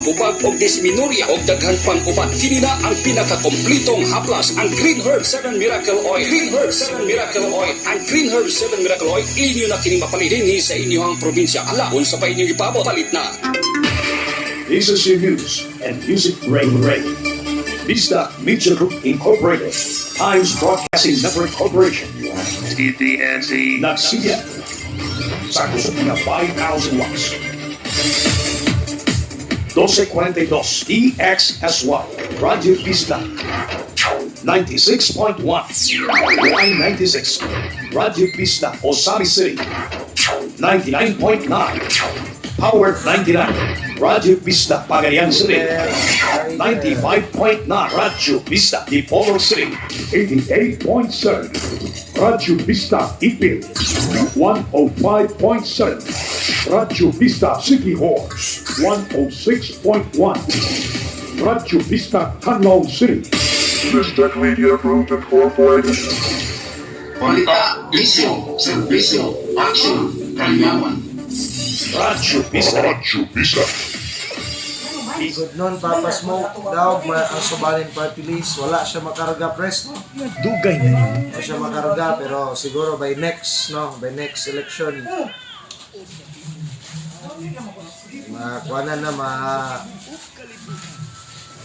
Hubag og dysmenorrhea og daghan pang uban. Kini na ang pinakakompletong haplas, ang Green Herb 7 Miracle Oil. Green Herb 7 Miracle Oil. Ang Green Herb 7 Miracle Oil, inyo na kini mapalit dinhi sa inyong probinsya. Ala, unsa pa inyong ipabot? Palit na. This is your news and music radio. Vista Media Group Incorporated. Times Broadcasting Network Corporation. TTNC. Nagsiya. Sa kusog na 5,000 watts. 1242 DXSY. Radio Vista. 96.1. Y96. Radio Vista, Ozamiz City. 99.9. Power 99. Radio Vista, Pagadian City. 95.9. Radio Vista, Dipolog City. 88.7. Radio Vista, Ipil. 105.7. Radio Vista, Siquijor. 106.1. Radio Vista, Canlaon City. Vista Media Group Incorporated. Balita, isyu, serbisyo, aksyon, kalingawan. Radio Vista. Radio Vista. Good noon, Papa Smoke. Daw, ang Subanin Party List. Wala siya makarga, press, no? Dugay na nimo. Wala siya makarga, pero siguro by next, no? By next election. Makuha na na,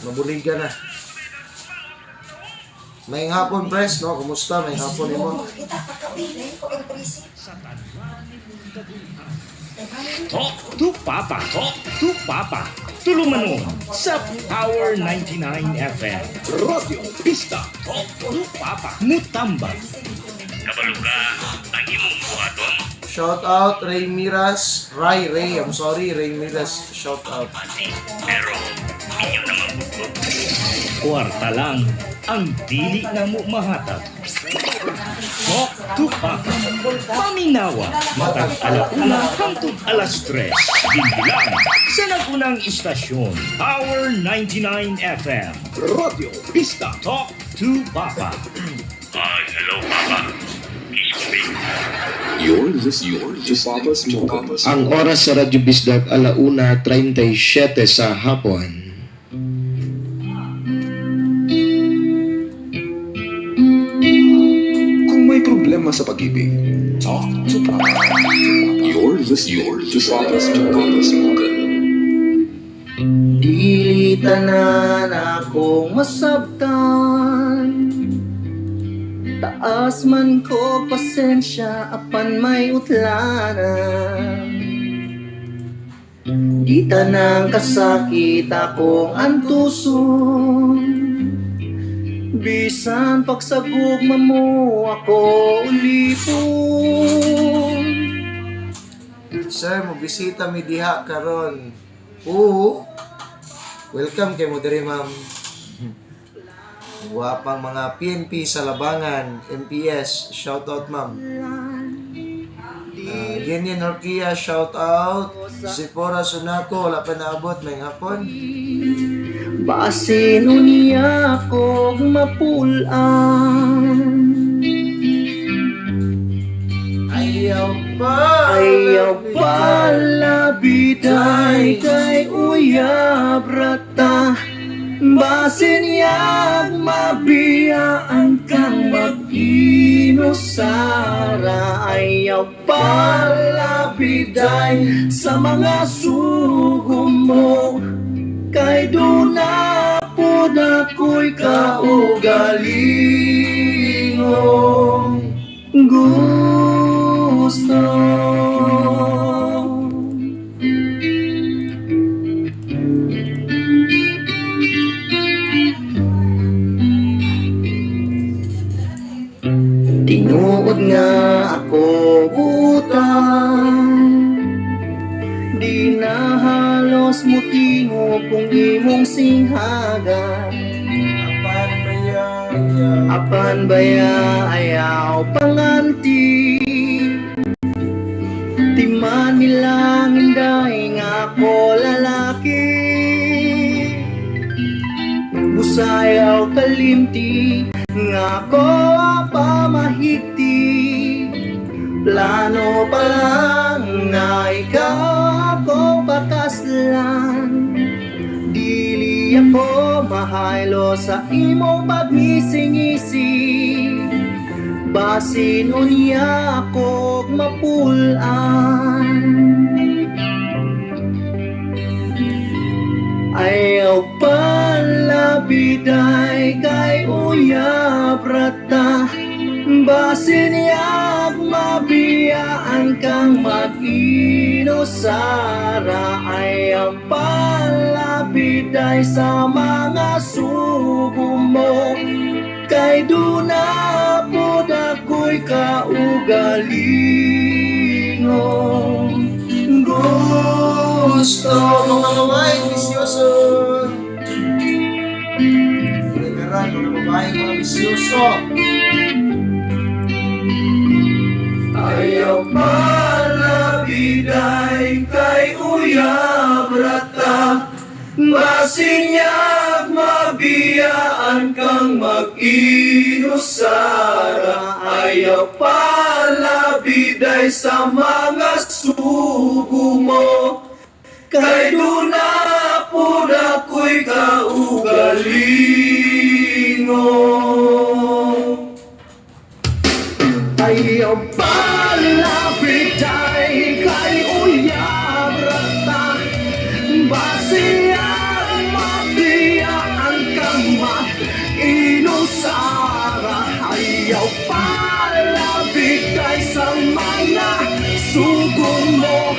mabuligan na. May hapon, press, no? Kumusta? May hapon mo. Kita pagkapili ko ang prisi. Talk to Papa. Talk to Papa. Tulumanon sa Power 99 FM. Radio Vista. Talk to Papa. Mutambag. Shout out Ray Miras. Ray Ray, I'm sorry, Ray Miras. Shout out. Kwarta lang ang dili na mo mahatag. Talk to Papa. Paminawa matag 1:00 hangtod 3:00. Dinhi lang sa nagunang istasyon, Power 99 FM. Radio Vista. Talk to Papa. Ay, hello, Papa. Kiss me. You're listening to Papa Smoke. Ang oras sa Radyo Bisdak, 1:37 sa hapon. Kung may problema sa pag-ibig, talk to Papa. You're listening to Papa Smoke. Dili tanan akong masabtan. Taas man ko pasensya apan may utlanan. Di tanang kasakit akong antuson. Bisan pagsagugma mo ako ulipon. Sir, mo bisita mi diha karon. Oo. Welcome kay mo diri, ma'am. Gwapang mga PNP sa Labangan, MPS, shout out, ma'am. Yen Horquia, shout out. Zipora Sunako, wala pa naabot, may hapon. Basin unya kog mapulan. Ayaw pa. Ayaw pala biday kay uyab rata. Basin yag mabiyaan kang mag-inusara. Ayaw pala biday sa mga sugo mo. Kay doon na po na ko'y kaugalingong gusto. Tinuod nga ako utang. Di na halos mutingog kung imong singhagan. Apan baya. Apan baya ayaw panganti. Timan nilang inday nga ako lalaki. Busayaw kalimti nga ako pamahigti. Plano pa lang na ikaw ako pakaslan. Di ako mahaylo sa imong pagngisi-ngisi. Basin unya ako mapulan. Ayaw palabiday kay uyab rata. Basin yak mabiyaan kang mag-inusara. Ayaw palabiday sa mga sugo mo. Kay duna pod ako'y kaugalingon. Gusto mga babaeng bisyoso. Literal, mga babaeng mga bisyoso. Ayaw palabiday kay uyab rata. Masinyag mabiyaan kang mag-inusara. Ayaw palabiday sa mga sugo mo. Kay duna pod ako'y kaugalingon. Ayaw palabiday kay uyab rata. Basiyang mabiyaan kang mainusara. Ayaw palabiday sa mga sugo mo.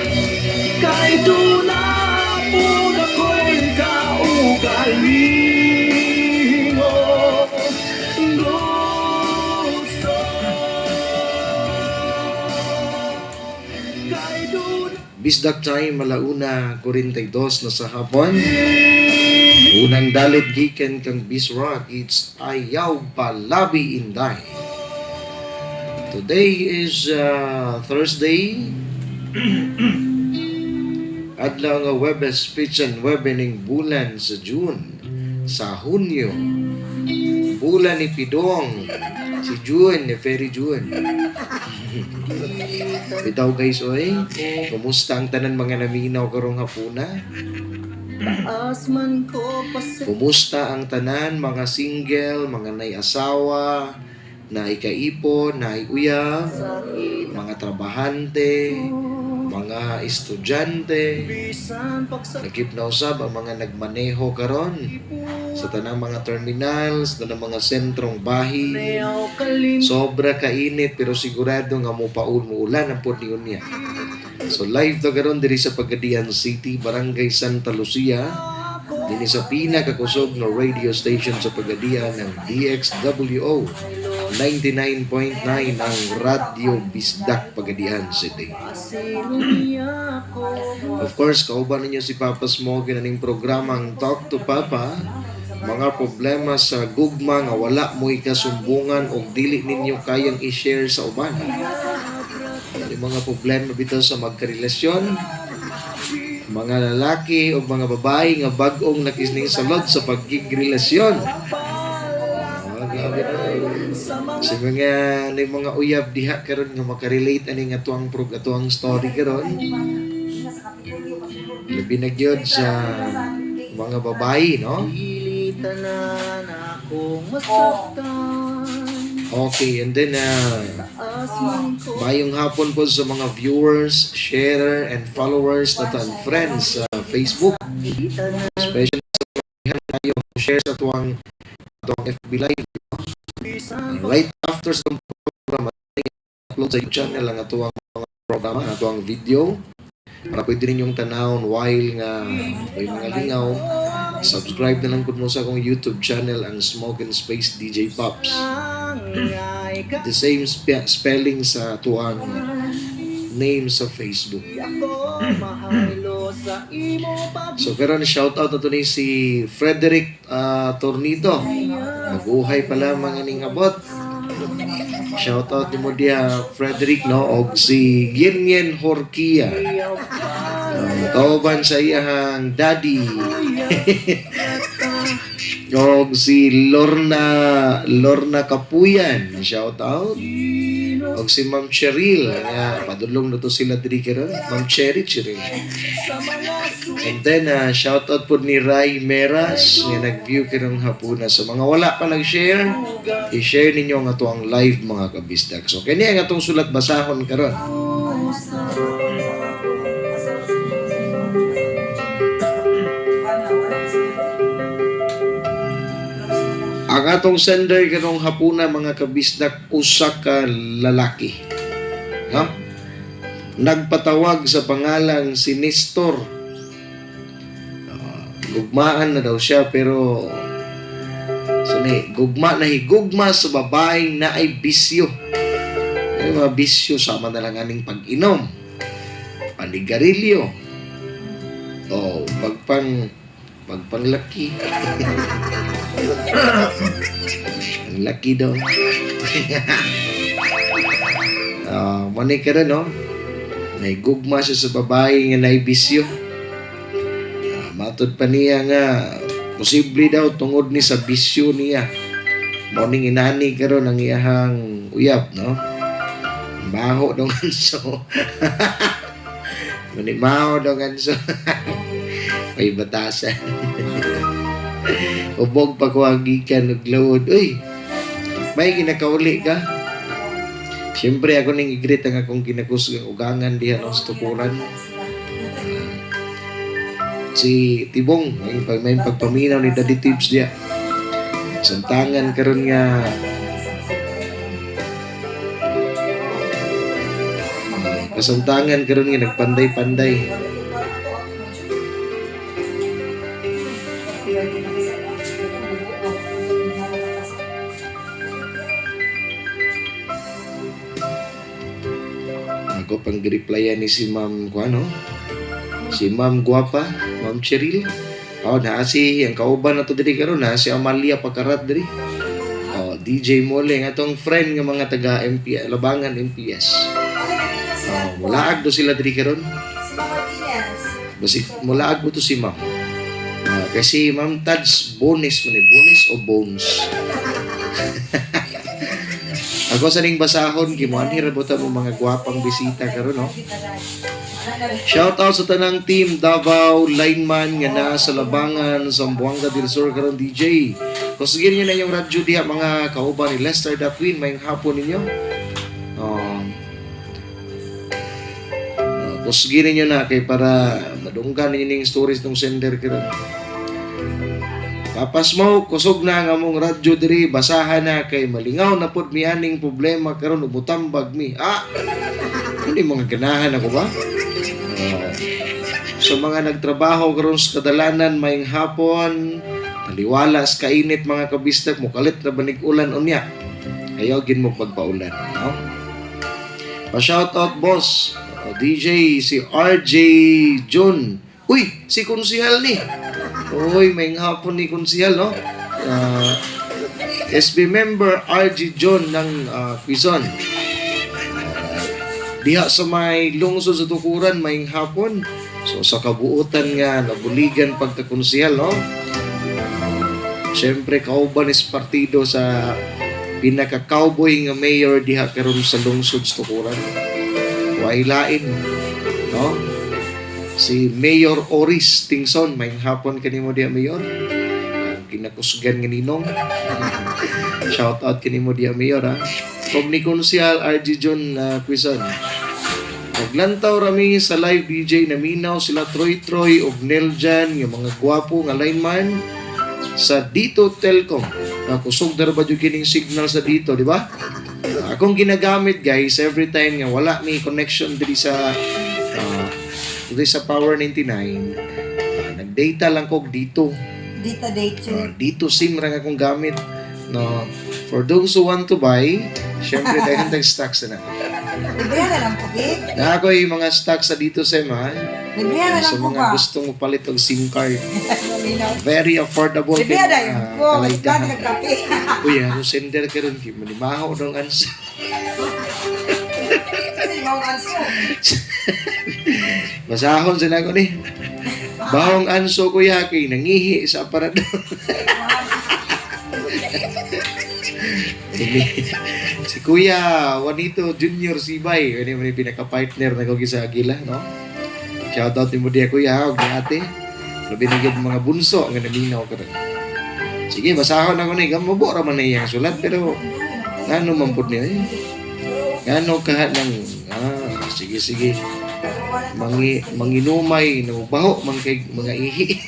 Kay duna pod ako'y kaugalingon. Gusto kay duna. Bisdak time, 1:42 na sa hapon. Unang dalit gikan kang Bisrock, it's Ayaw Palabi Inday. Today is Thursday. Adlaw nga Webes, pitsa 9 ning bulan sa June, sa Hunyo. Bulan ni Pidong, si June, ni Ferry June. Bitaw guys, oy. Kumusta ang tanan mga naminaw karong hapuna? Taas man ko pa sa Kumusta ang tanan mga single, mga nay asawa, naay kaipon, naay uyab, mga trabahante, mga estudyante, Bisan pagsa nagkip na usab ang mga nagmaneho karon sa tanang mga terminal, sa tanang mga sentrong bahi. Ayaw kalim. Sobra kainit pero sigurado nga mopaul mo ulan ang pod niya. So live to karon diri sa Pagadian City, Barangay Santa Lucia, dinhi sa pinakakusog na radio station sa Pagadian ng DXWO 99.9, ang Radyo Bisdak Pagadian City. Basin unya ko. Of course, kauban ninyo si Papa Smokey na ning programang Talk to Papa. Mga problema sa gugma nga wala mo'y kasumbungan o dili ninyo kayang i-share sa uban. Yung mga problema bitaw sa magkarelasyon, mga lalaki o mga babae nga bag-ong nakisning sulod sa pagkigrelasyon. Oh, grabe na. Sa mga may mga uyab diha karon nga makarelate ani nga tuang prog atuang story karon. Labi na gyud sa mga babae, no? Dili tanan akong masaktan. Okay, and then Taas man ko. mayong hapon po sa mga viewers, sharer, and followers nato and friends sa Facebook. Dili tanan. Especially sa tayo share sa tuang FB Live. Bisan Right after sa program, upload sa YouTube channel ang atuang mga programa, ang atuang video para pwede ninyong tanawon while nga may mga lingaw. Subscribe na lang pud mo sa akong YouTube channel, ang Smoke and Space DJ Pops. Ay ka. The same spelling sa tuang name sa Facebook. Ako mahaylo sa imo pag. So karon, shout out na to ni si Frederick Tornito. Mabuhay pala mga ning abot. Shout out nimo diha, Frederick, no, og si Yen Horkia. Kauban sa iyahang daddy. Og si Lorna Lorna Kapuyan, shout out. Og si Ma'am Cheryl nga padulong na to sila diri karon. Ma'am Cherry Cheryl. And then shout out po ni Ray Meras nga nag-view karong hapuna. Sa mga wala pa nag-share, i-share ninyo ang ato ang live, mga kabisdak. So kini ang atong sulat basahon karon. Ang atong sender karong hapuna, mga kabisdak, usa ka lalaki. No? Nagpatawag sa pangalang si Nestor. Gugmaan na daw siya, pero so ni gugma na higugma sa babaeng na ay bisyo. Ay, mga bisyo sama na lang aning pag-inom, panigarilyo, o pagpanglaki. Ang laki daw. Ah, uh, ka rin, no? Naigugma siya sa babae nga naibisyo. Matod pa niya nga posible daw tungod ni sa bisyo niya. Mao ning inani karon ang iyahang uyab, no? Baho daw anso. Manimaho daw anso. May batasan. Ubog pa ko ang gikan og lawod. Uy, may ginakauli ka? Siyempre, ako ning i-greet ang akong ginakusgang ugangan diha, no, sa tukuran. Si Tibong, may pagpaminaw ni Daddy Tibbs diya. Santangan karon nga kasantangan karon nga nagpanday-panday. Ako pang replyan ni si Ma'am kuano. Si Ma'am Guapa, Ma'am Cheryl. Oh, naa si ang kauban na to diri karon, na si Amalia Pakarat diri. Oh, DJ Mole ang atong friend nga mga taga MP Labangan MPS. Oh, mulaag do sila diri karon. Si Ma'am Martinez. Basig mulaag mo to si Ma'am. Ah, kasi Ma'am Tads Bonis man eh, Bonis o Bones. Ako sa ning basahon kay mo anhi ra buta mo mga gwapang bisita karon, no. Shout out sa tanang team Davao lineman nga naa sa Labangan, Zamboanga del Sur karon, DJ. Kusgin niyo na yung radyo diha, mga kauban ni Lester Datwin, mayong hapon ninyo. Kusgin ninyo na kay para madunggan ninyo ning stories ng sender karon. Papa Smoke, kusog na ang among radyo diri, basahan na kay malingaw na pod mi aning problema karon ug mutambag mi. Ah, hindi mga ganahan ako ba? Sa mga nagtrabaho karon sa kadalanan, mayong hapon. Taliwala sa kainit, mga kabistak, mukalit ra banig ulan unya. Ayaw gin mo pagpaulan, no? Pa-shout out, boss. O, DJ si RJ John. Uy, si Konsihal ni. Uy, may hapon ni Konsihal, no? SB member RG John ng Quezon. Diha sa may lungsod sa Tukuran, may hapon. So sa kabuutan nga nabuligan pagkakonsihal, no? Siyempre, kauban is partido sa pinaka-cowboy nga mayor diha karon sa lungsod sa Tukuran. Way lain, no? Si Mayor Oris Tingson, may hapon kanimo diha, Mayor. Ang kinakusgan nga ninong. Shout out kanimo diha, Mayor, ha. Kog ni Konsihal RG John Quezon. Naglantaw rami sa live DJ, naminaw sila Troy Troy ug Neljan yung mga gwapo nga lineman sa Dito Telcom. Nakusog na ba jud kining signal sa Dito, di ba? Akong ginagamit, guys, every time nga wala may connection diri sa Power 99, nag-data lang kog Dito. Dito, dito. Dito SIM ra nga akong gamit. No, for those who want to buy, syempre daghan tag stocks na. Libre na lang ko, Big. Na ako yung mga stocks sa Dito SIM, ha. Libre na lang Sa ko mga ba? gustong palit og SIM card. Maminaw. Very affordable Libre kay na mga yun ko. kalaygahan. Mas nagkape. Uy, ano sender ka ron? Kay manimaho daw ang ansa. Kasi maong anso. Basahon sa nako ni. Bahong anso, kuya, kay nangihi sa aparador. Si Kuya Juanito Junior Sibay, kani man yung pinaka-partner na ko sa Agila, no? Shout out nimo diya kuya ug ni ate. Labi na gyud mga bunso nga naminaw karon. Sige, basahon ako ni gamubo ra man na iyang sulat pero ngano man pud niya eh. Ngano ka ng sige sige. Manginumay no baho man kay mga ihi.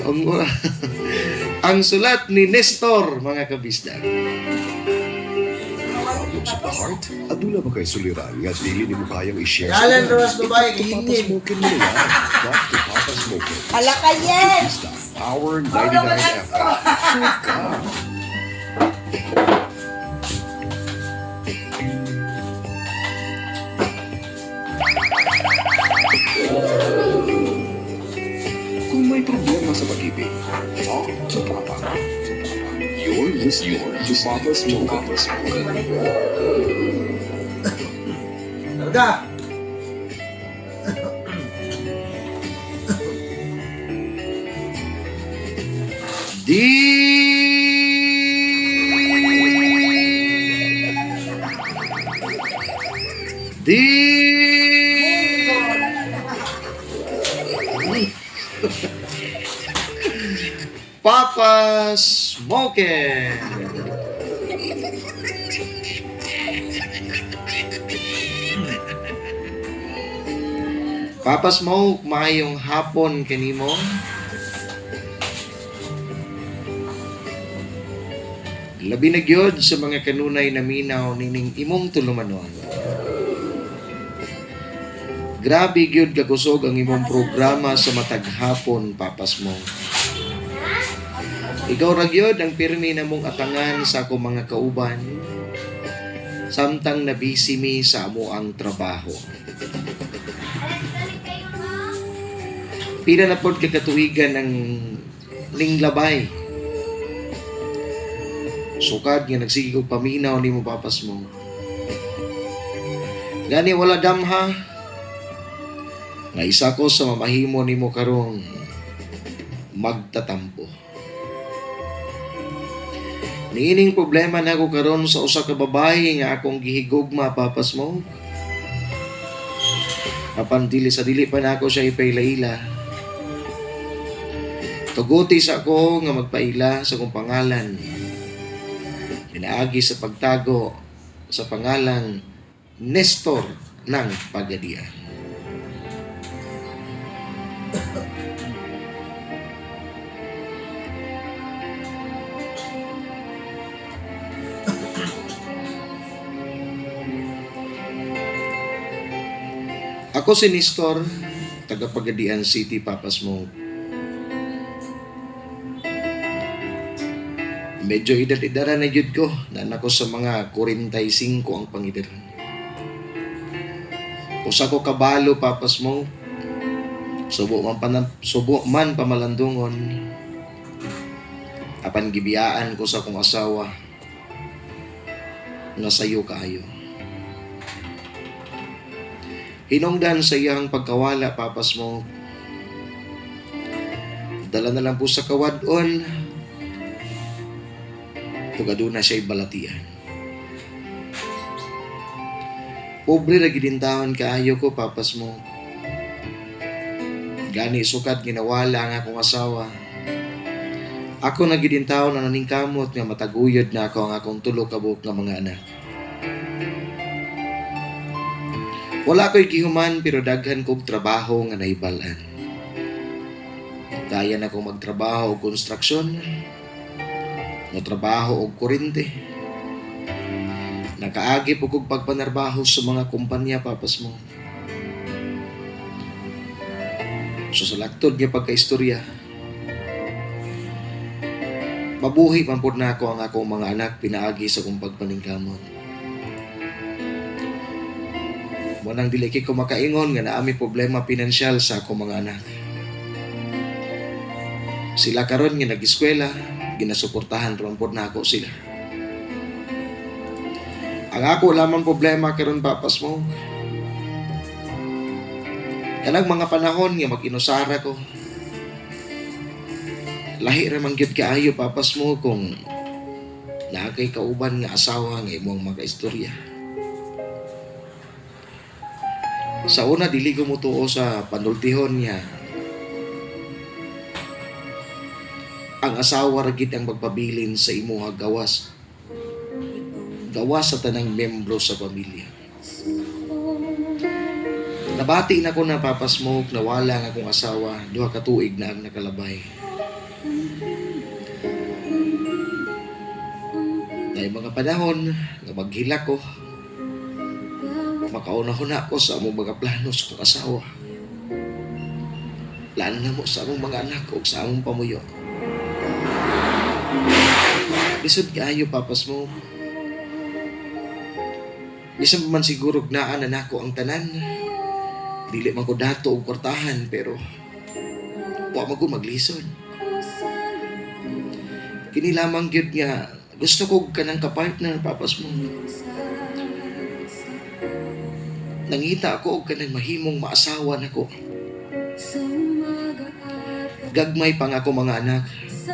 Ang ang sulat ni Nestor, mga kabisda. Problem sa heart? Aduna ba kay suliran nga dili nimo kayang i-share sa Dalan uban? Ross, babae, I-Talk to Papa kainin. Smokin mo na yan. Talk to Papa Smokin. Hala ka, yes! Bisdak Power Wala 99 man FM. Suka! Kung may problema sa pag-ibig, talk to Papa. To Papa. You're listening to Papa Smokin. Papa Smokin. Targa! Di Di Papa Smokin. Papa Smoke, maayong hapon kanimo. Labi na gyud sa mga kanunay na minaw nining imong tulumanon. Grabe gyud kakusog ang imong programa sa matag hapon, Papas mo. Ikaw ra gyud ang pirmi namong atangan sa akong mga kauban samtang nabisi mi sa amo ang trabaho. Pila na pod ka katuigan ang linglabay. Sukad nga nagsige kog paminaw nimo papas mo. Gani wala damha. Nga isa ko sa mamahimo nimo karong magtatampo. Niining problema nako karon sa usa ka babae nga akong gihigugma papas mo. Apan dili sa dili pa nako siya ipailaila. Tuguti sa ako nga magpaila sa akong pangalan. Pinaagi sa pagtago sa pangalang Nestor ng Pagadian. Ako si Nestor, taga Pagadian City, Papas mo. Medyo edad-edara na jud ko, nana ko sa mga 45 ang pangidaran. Usa ko kabalo, Papas mo. Subo man pamalandungon. Apan gibiyaan ko sa akong asawa nga sayo kaayo. Hinungdan sa iyang pagkawala, Papas mo. Dala na lang po sa kawadon. Tugado na siya'y balatian. Pobre ra gid taon kaayo ko, Papas mo. Gani sukat ginawala ang akong asawa. Ako na gid taon na naningkamot nga mataguyod na ako ang akong tulo ka buok nga mga anak. Wala ko'y gihuman pero daghan kog trabaho nga nahibalan. Kaya na kong magtrabaho og konstruksyon, motrabaho og kurente. Nakaagi po kog pagpanarbaho sa mga kumpanya, papas mo. So sa laktod nga pagkaistorya, mabuhi man pod na ako ang akong mga anak pinaagi sa akong pagpaningkamot. Mo nang dili kay ko makaingon nga naami problema pinansyal sa akong mga anak. Sila karon nga nag-eskwela, ginasuportahan ron pod nako sila. Ang ako lamang problema karon papas mo. Kanang mga panahon nga mag-inusara ko. Lahi ra man gyud kaayo, Papa Smoke, kung naa kay kauban nga asawa nga imong makaistorya. Sa una, dili ko motuo sa panultihon niya. Ang asawa ra gid ang magpabilin sa imuha gawas. Gawas sa tanang membro sa pamilya. Nabati na ko na, Papa Smoke, nawala ang akong asawa, 2 ka tuig na ang nakalabay. Naay mga panahon nga maghilak ko, makauna-huna ko sa among mga plano sa akong asawa. Plano namo sa among mga anak ug sa among pamuyo. Lisod kaayo, Papa Smoke. Bisan pa man siguro naa na nako ang tanan. Dili man ko dato og kwartahan, pero wa man ko maglisod. Kini lamang gyud nga gusto ko kanang kapartner, Papa Smoke. Nangita ako og kanang mahimong maasawa nako. Gagmay pa nga ako mga anak.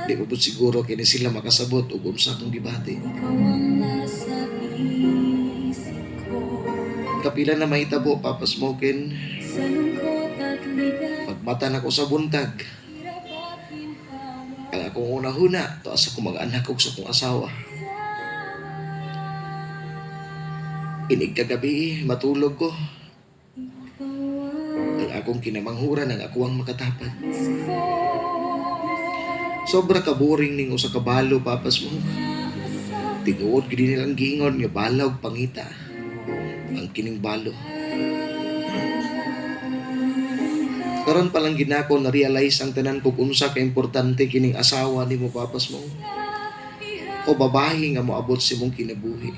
Di pa pud siguro kini sila makasabot og unsa akong gibati. Kapila na mahitabo, Papa Smokin. Pagmata nako sa buntag, ang akong una-huna to sa akong mga anak ug sa akong asawa. Inig kagabi, matulog ko. Ang akong kinamanghuran ang ako ang makatapad. Sobra ka boring ning usa ka balo, Papa Smoke. Tinuod gid nilang giingon nga balaw pangita ang kining balo. Karon pa lang ginako na realize ang tanan kog unsa ka importante kining asawa nimo, Papa Smoke. O babae nga moabot sa imong kinabuhi.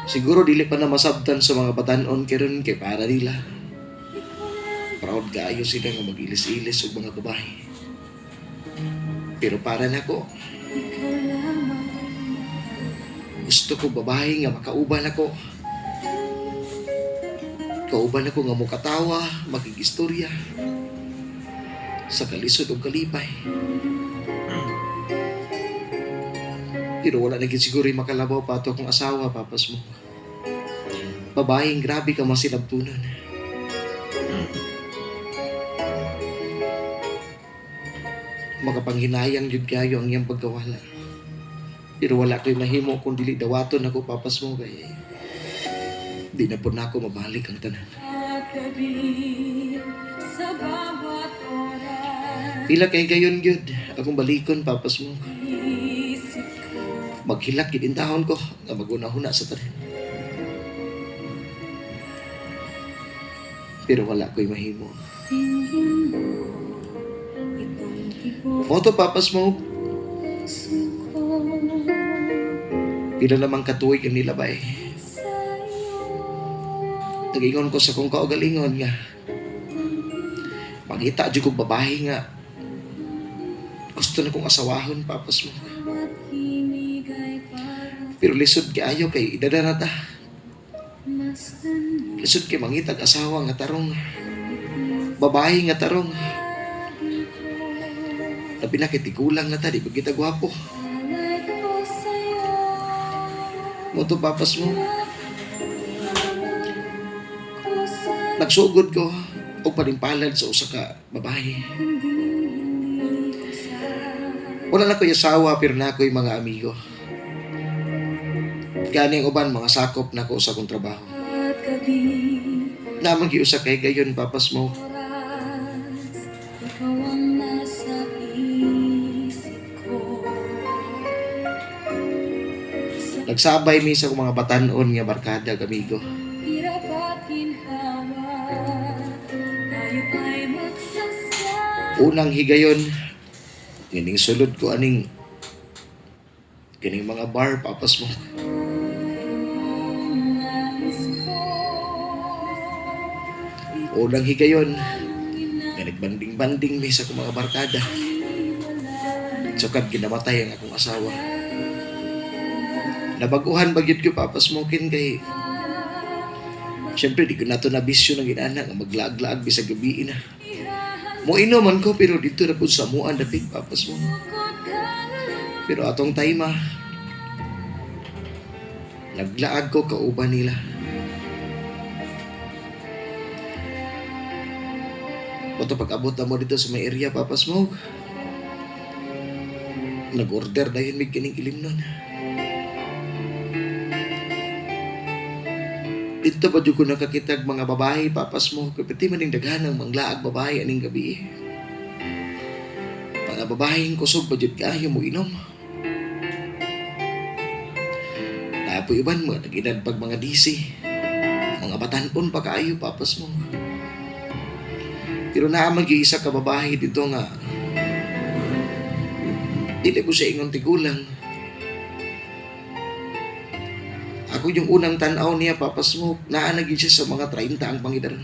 Siguro dili pa na masabtan sa mga batan-on karon kay para nila, proud kaayo sila nga mag-ilis-ilis og mga babae. Pero para nako, gusto ko babae nga makauban ako. Kauban ako nga mukatawa, makigistorya sa kalisod o kalipay. Pero wala na gid siguro yung makalabaw pa ato akong asawa, Papa Smoke. Babaeng grabe ka masilabtunan. Makapanghinayang jud kayo ang iyang pagkawala. Pero wala ko'y mahimo kung dili dawaton ako, Papa Smoke, kay di na po nako mabalik ang tanan. Sa bawat oras. Pila kay gayon gyud akong balikon, Papa Smoke. Isip ko. Maghilak gid intahon ko nga maguna-huna sa tanan. Pero wala ko'y mahimo. Tingin mo itong tibok Mao to, Papa Smoke, puso ko pila namang katuig ang nilabay. Nagingon ko sa kong kaugalingon nga mangita jud kog babae nga gusto na kong asawahon, Papa Smoke. At himig ay parang Pero lisod kaayo kay edad na ta. masdan. Lisod kay mangitag asawa nga tarong. Babae nga tarong. Labi na kay tigulang na ta, di ba kita gwapo? Alay ko sa'yo. Mao to, Papa Smoke. Ko sa'yo. Nagsugod ko og panimpalad sa usa ka babae. Hindi, hindi usap. Wala na ko'y asawa pero naa ko'y mga amigo. Gani ang uban mga sakop nako sa akong trabaho. At gabi. Naa man gyud usa kay gayon, Papa Smoke. Oras, ikaw ang nasa isip ko. Sa Nagsabay mi sa akong mga batan-on nga barkada ug amigo. hirap at ginhawa, tayo ay magsasama. Unang higayon, kining sulod ko aning kining mga bar, Papa Smoke. Nais ko, Unang higayon, nga nagbanding-banding mi sa akong mga barkada. Sukad ginamatay ang akong asawa. Nabaguhan ba gyud ko, Papa Smokin, kay siyempre, di ko na to na bisyo ng inana nga maglaag-laag bisag gabi na. Moinom man ko pero dito na pud sa muan dapit, Papa Smoke. Pero atong time naglaag ko kauban nila. Oto pag-abot na mo dito sa may area, Papa Smoke. Nag-order dahil may kining ilim nun. Dito ba dyan ko nakakitag mga babae, Papa Smoke? Pati maning daghan ang manglaag babae aning gabi. Mga babaeng kusog ba dyan kayo mo inom? Tapo iban mga nag-edad pag mga DC. Mga batanon pa kaayo, Papa Smoke. Pero naa man gyud isa ka babae dito nga dili ko siya ingon tigulang. Ako yung unang tanaw niya, Papa Smoke, naa na gyud siya sa mga 30 ang pangidaran.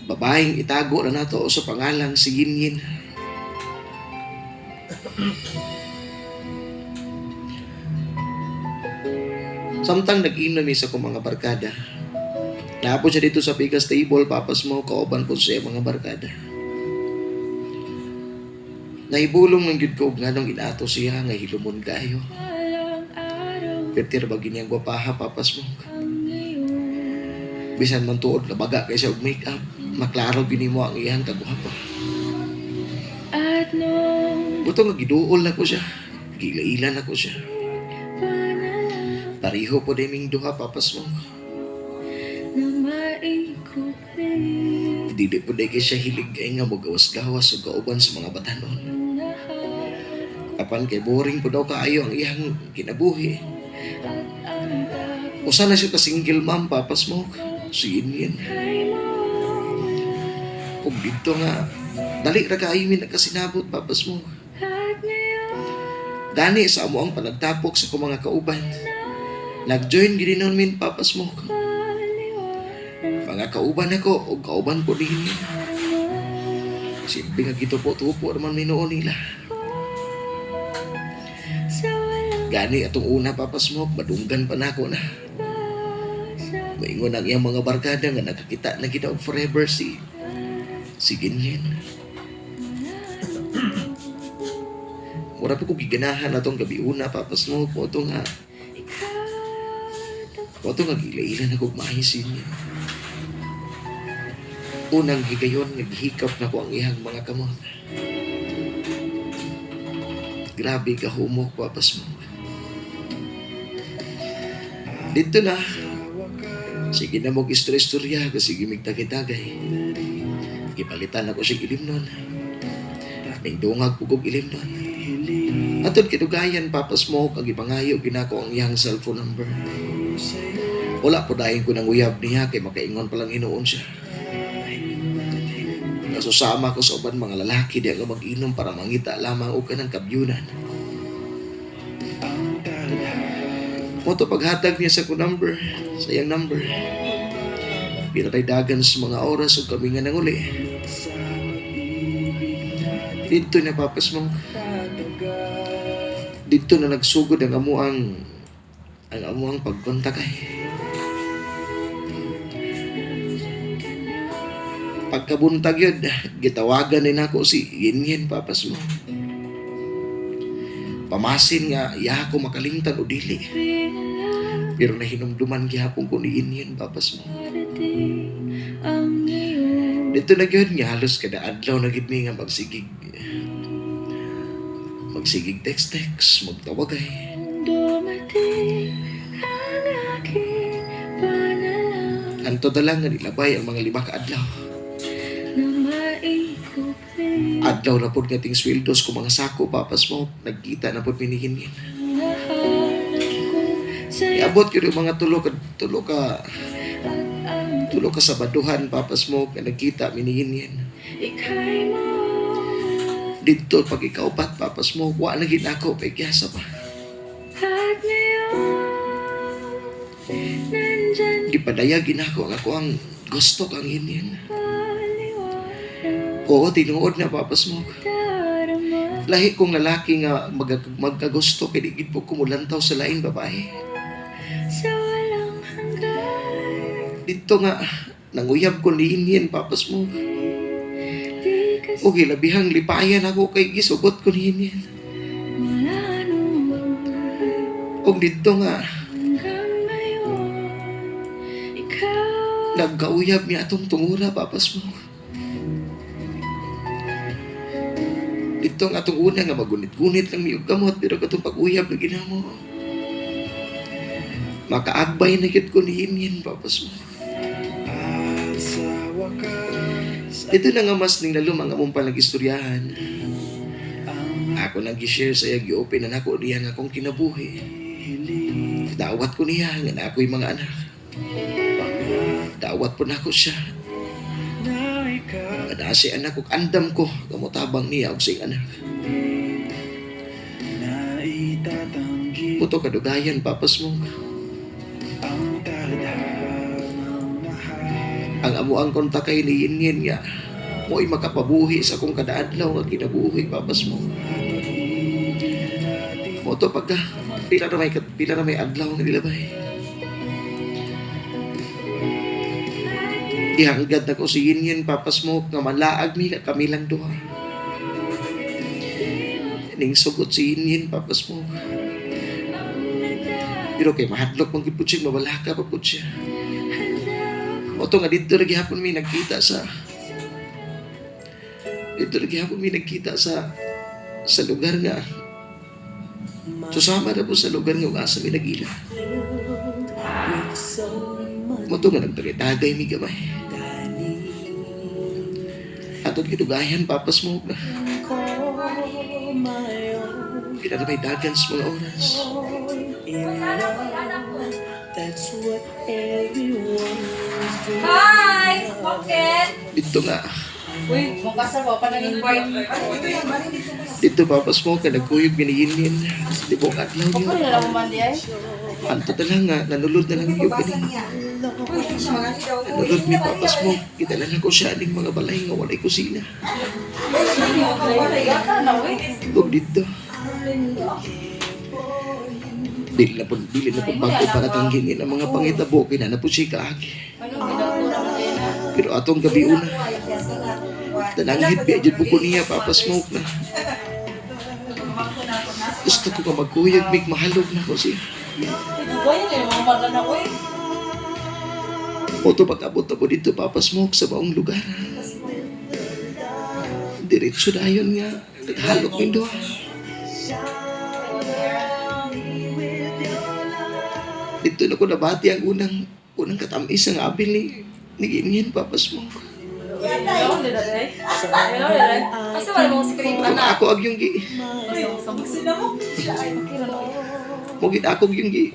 Babaeng itago na nato sa pangalang si Yinyin. Samtang nag-inom isa ko mga barkada. Napo siya dito sa Pikas Table, Papa Smoke, kauban po siya mga barkada. Nahibulong ng gyud ko og nganong inato siya nga hilumon kayo. Pertir ba giniyang gwapaha, Papa Smoke? Bisan man tuod nga baga kay siya og makeup, maklaro gini mo ang iyang kagwapa. At nung Buto nga giduol na ko siya. Gilaila na ko siya. panalangin Pareho po din duha, Papa Smoke. na maikupli Dili po dahil siya hilig kay nga mogawas-gawas o kauban sa mga batanon. ang lahat Apan kay boring po daw kaayo ang iyang kinabuhi. at ang takot Usa na siya ka single mom, Papa Smoke. Si Yin Yin. ay mawawala. Ug dito nga, dali ra kaayo mi nagkasinabot, Papa Smoke. At ngayon Gani sa amo ang panagtapok sa akong mga kauban. Nag-join gid noon min, Papa Smoke. paliwanag Mga kauban ako ug kauban po din. Simple nga gitupo-tupo naman mi noon nila. sa walang Gani atong una, Papa Smoke, madunggan pa nako na. basa. Maingon ang iyang mga barkada nga nakakita na kita og forever si Ginyin. Mura pa ko giganahan atong gabi una, Papa Smoke, mo to nga gilailan ako og maayos niya. Unang higayon, naghikap na ko ang iyang mga kamot. Grabe ka humok, Papa Smoke. Dito na, sige na mong istorya-istorya kasi gimigtagay-tagay. Gipalitan ako siya ilim nun. Ningdungag po kog ilim nun. Atod kidugayan, Papa Smoke, ang ipangayo ginako ang iyang cellphone number. Wala po dahil ko nang uyab niya kay makaingon palang hinuon siya. Nasusama ko sa uban mga lalaki di ako mag-inom para mangita lamang og kanang kabyunan. Moto paghatag niya sa ko number, sa iyang number. Pinataydagan sa mga oras ug kami nga nanguli. Dito na, Papa Smoke. Dito na nagsugod ang amuang pagkontakay. Pagkabuntag yun, gitawagan din ako si Yin Yin, Papa Smoke. Pamasin nga, iya ako makalimtan o dili. Pero nahinumduman gihapon ko ni Yin Yin, Papa Smoke. Darating ang iyong Dito na gyud nga halos kada adlaw na gid mi nga magsigig. Magsigig text-text, magtawagay. Dumating ang aking panalangin Anto na lang nga nilabay ang mga 5 ka adlaw. na maikupli Adlaw na pod nga ting sweldos ko mga sako, Papa Smoke. Nagkita na pod minihin ang lahat ko sa'yo Iabot yun yung mga tulo ka at ang tulo ka Sabaduhan, Papa Smoke, nga nagkita minihin yan. ika'y mawawala. Dito pag ikaupat, Papa Smoke, wa na gid ako pagyasa pa. At ngayon, nandyan Gipadayag gid ako ang ako ang gusto kang hinin. paliwanag Oo, tinuod na, Papa Smoke. darama Lahi kong lalaki nga magkagusto kay di gid po kumulantaw sa laing babae. sa walang hanggan. Dito nga nanguyab ko ni Inin, Papa Smoke. O gilabihang lipayan ako kay gisugot ko ni Yin. Mula noon Og didto nga hanggang ngayon, ikaw nagkauyab mi atong tungura, Papa Smoke. Dito ang atong una nga magunit-gunit lang mi og gamot, pero katong pag-uyab na ginamo. Makaagbay na gyud ko ni Yin, Papa Smoke. Dito na nga mas ning lalom ang among palagistoryahan. Ako nang gi-share sa iya, gi-open na nako niya nga akong kinabuhi. Dawat ko niya nga na ako'y mga anak. Dawat po nako siya. Nga naa siya anak ug andam ko kamutabang niya og siyang anak. Puto kadugayan, Papa Smoke. Ang amo ang kontakay ni Yin Yin nga mo'y makapabuhi sa akong kadaadlaw nga kinabuhi, Papa Smoke. Mo to pagka pila na may adlaw nga nilabay. Ihanggad na ko si Yin Yin, Papa Smoke, nga malaag mi kami lang duha. Ning sugot si Yin Yin, Papa Smoke. Pero kay mahadlok man gid pud siya, mabalaka pa pud siya. Mo to nga didto ra gihapon mi nagkita sa lugar nga susama na po sa lugar nga ug asa mi nag-ila. Mo to nga nagtagay-tagay mi gamay. Atong gidugayan, Papa Smoke, na. Pila na may dagan sa mga oras. Hi! Smokin! Dito nga, Uy, mukha ko pa nag-invite. dito, Papa Smoke, nga nagkuyog biniyinin. Libong adlaw Ako yun. rin na lang man di ay. Anto na lang nga, nanulod na lang Hindi yung mabasa kani. niya. Uy, siya mga daw. Uy, Nanulod mi, Papa Smoke. Gidala na ko siya aning mga balay nga walay kusina. Yata na, uy. Ug dito. Dili na po bago para tanggingin ang mga pangitabo kay na po siya kaagi. Ano, ginagura mo din na. Pero atong gabi una, tananghit biya jud po ko niya, Papa Smoke, na. Gusto ko ka magkuyog, mig mahalog na ko siya. Dugoy na yung mga baga na, uy. Oto pag-abot na po dito, Papa Smoke, sa maong lugar. Diretso na yun nga. Naghalok ng duha. Dito na ko nabati ang unang unang katamis ang abil ni Ginyin, Papa Smoke. Hello, dili ay. Hello, dili. Asa wala mong screen Kung na? ako ag yung gi, mugit ako yung gi,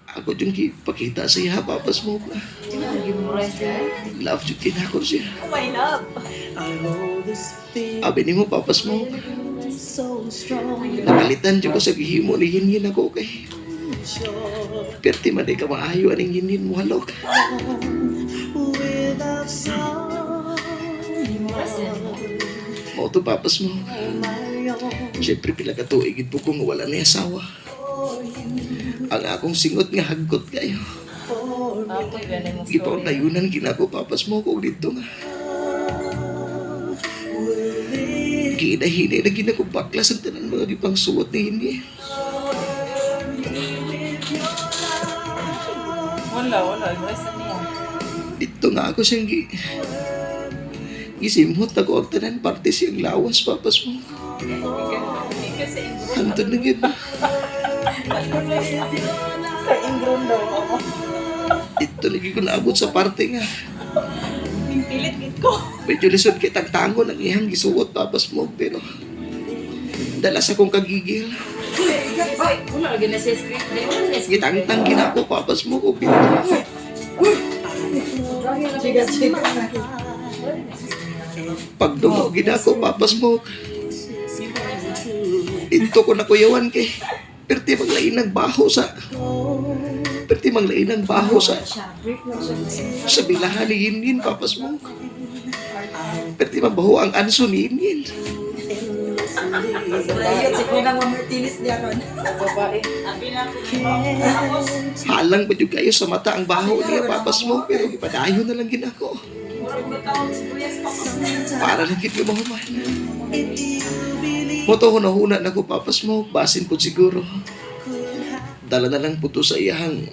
ako yung gi, pakita sa iya, Papa Smoke, na. Love jud kinako siya. Oh, my love. Abi nimo, Papa Smoke. Nakalitan jud ko sa gihimo ni Yin ako kay. Perti man di ka maayo aning Yin mo halok. Mao to, Papa Smoke. Siyempre pila ka tuig gid po ko nga wala na asawa. Ang akong singot nga hagkot kayo. Apoy, ganun mo story. Gipaunayunan ginako, Papa Smoke, og dito nga. Ginahinay na ginako baklas ang tanan mga gipangsuot ni Hindi. Wala, wala. Ibresa niya. Dito nga ako siyang gisimhot ako ang tanan parte siyang lawas, Papa Smoke. Hantod na gid. Sa ingron daw ako. Dito lagi ko naabot sa parte nga. Pilit gid ko. Medyo lisod kay tagtangon ang iyang gisuot, Papa Smoke, pero dala sa kong kagigil. Wala lagi na siya script. Di, wala na script. Gitangtang ginako, Papa Smoke, og dito. Chiga, chiga. Pagdumo ginako, Papa Smoke. Dito ko nakuyawan kay perti manglain ang baho sa perti manglain ang baho sa sa bilahan ni Yin Yin, Papa Smoke. Perti mabaho ang anso ni Yin Yin. Ayun, si Kunang Martinez niya ron. Babae. Halang pa jud kayo sa mata ang baho niya, Papa Smoke, pero ipadayon na lang ginako. Para lang gid nga mahuman. Mao to hunahuna nako, Papa Smoke, basin po siguro. Dala na lang po to sa iyahang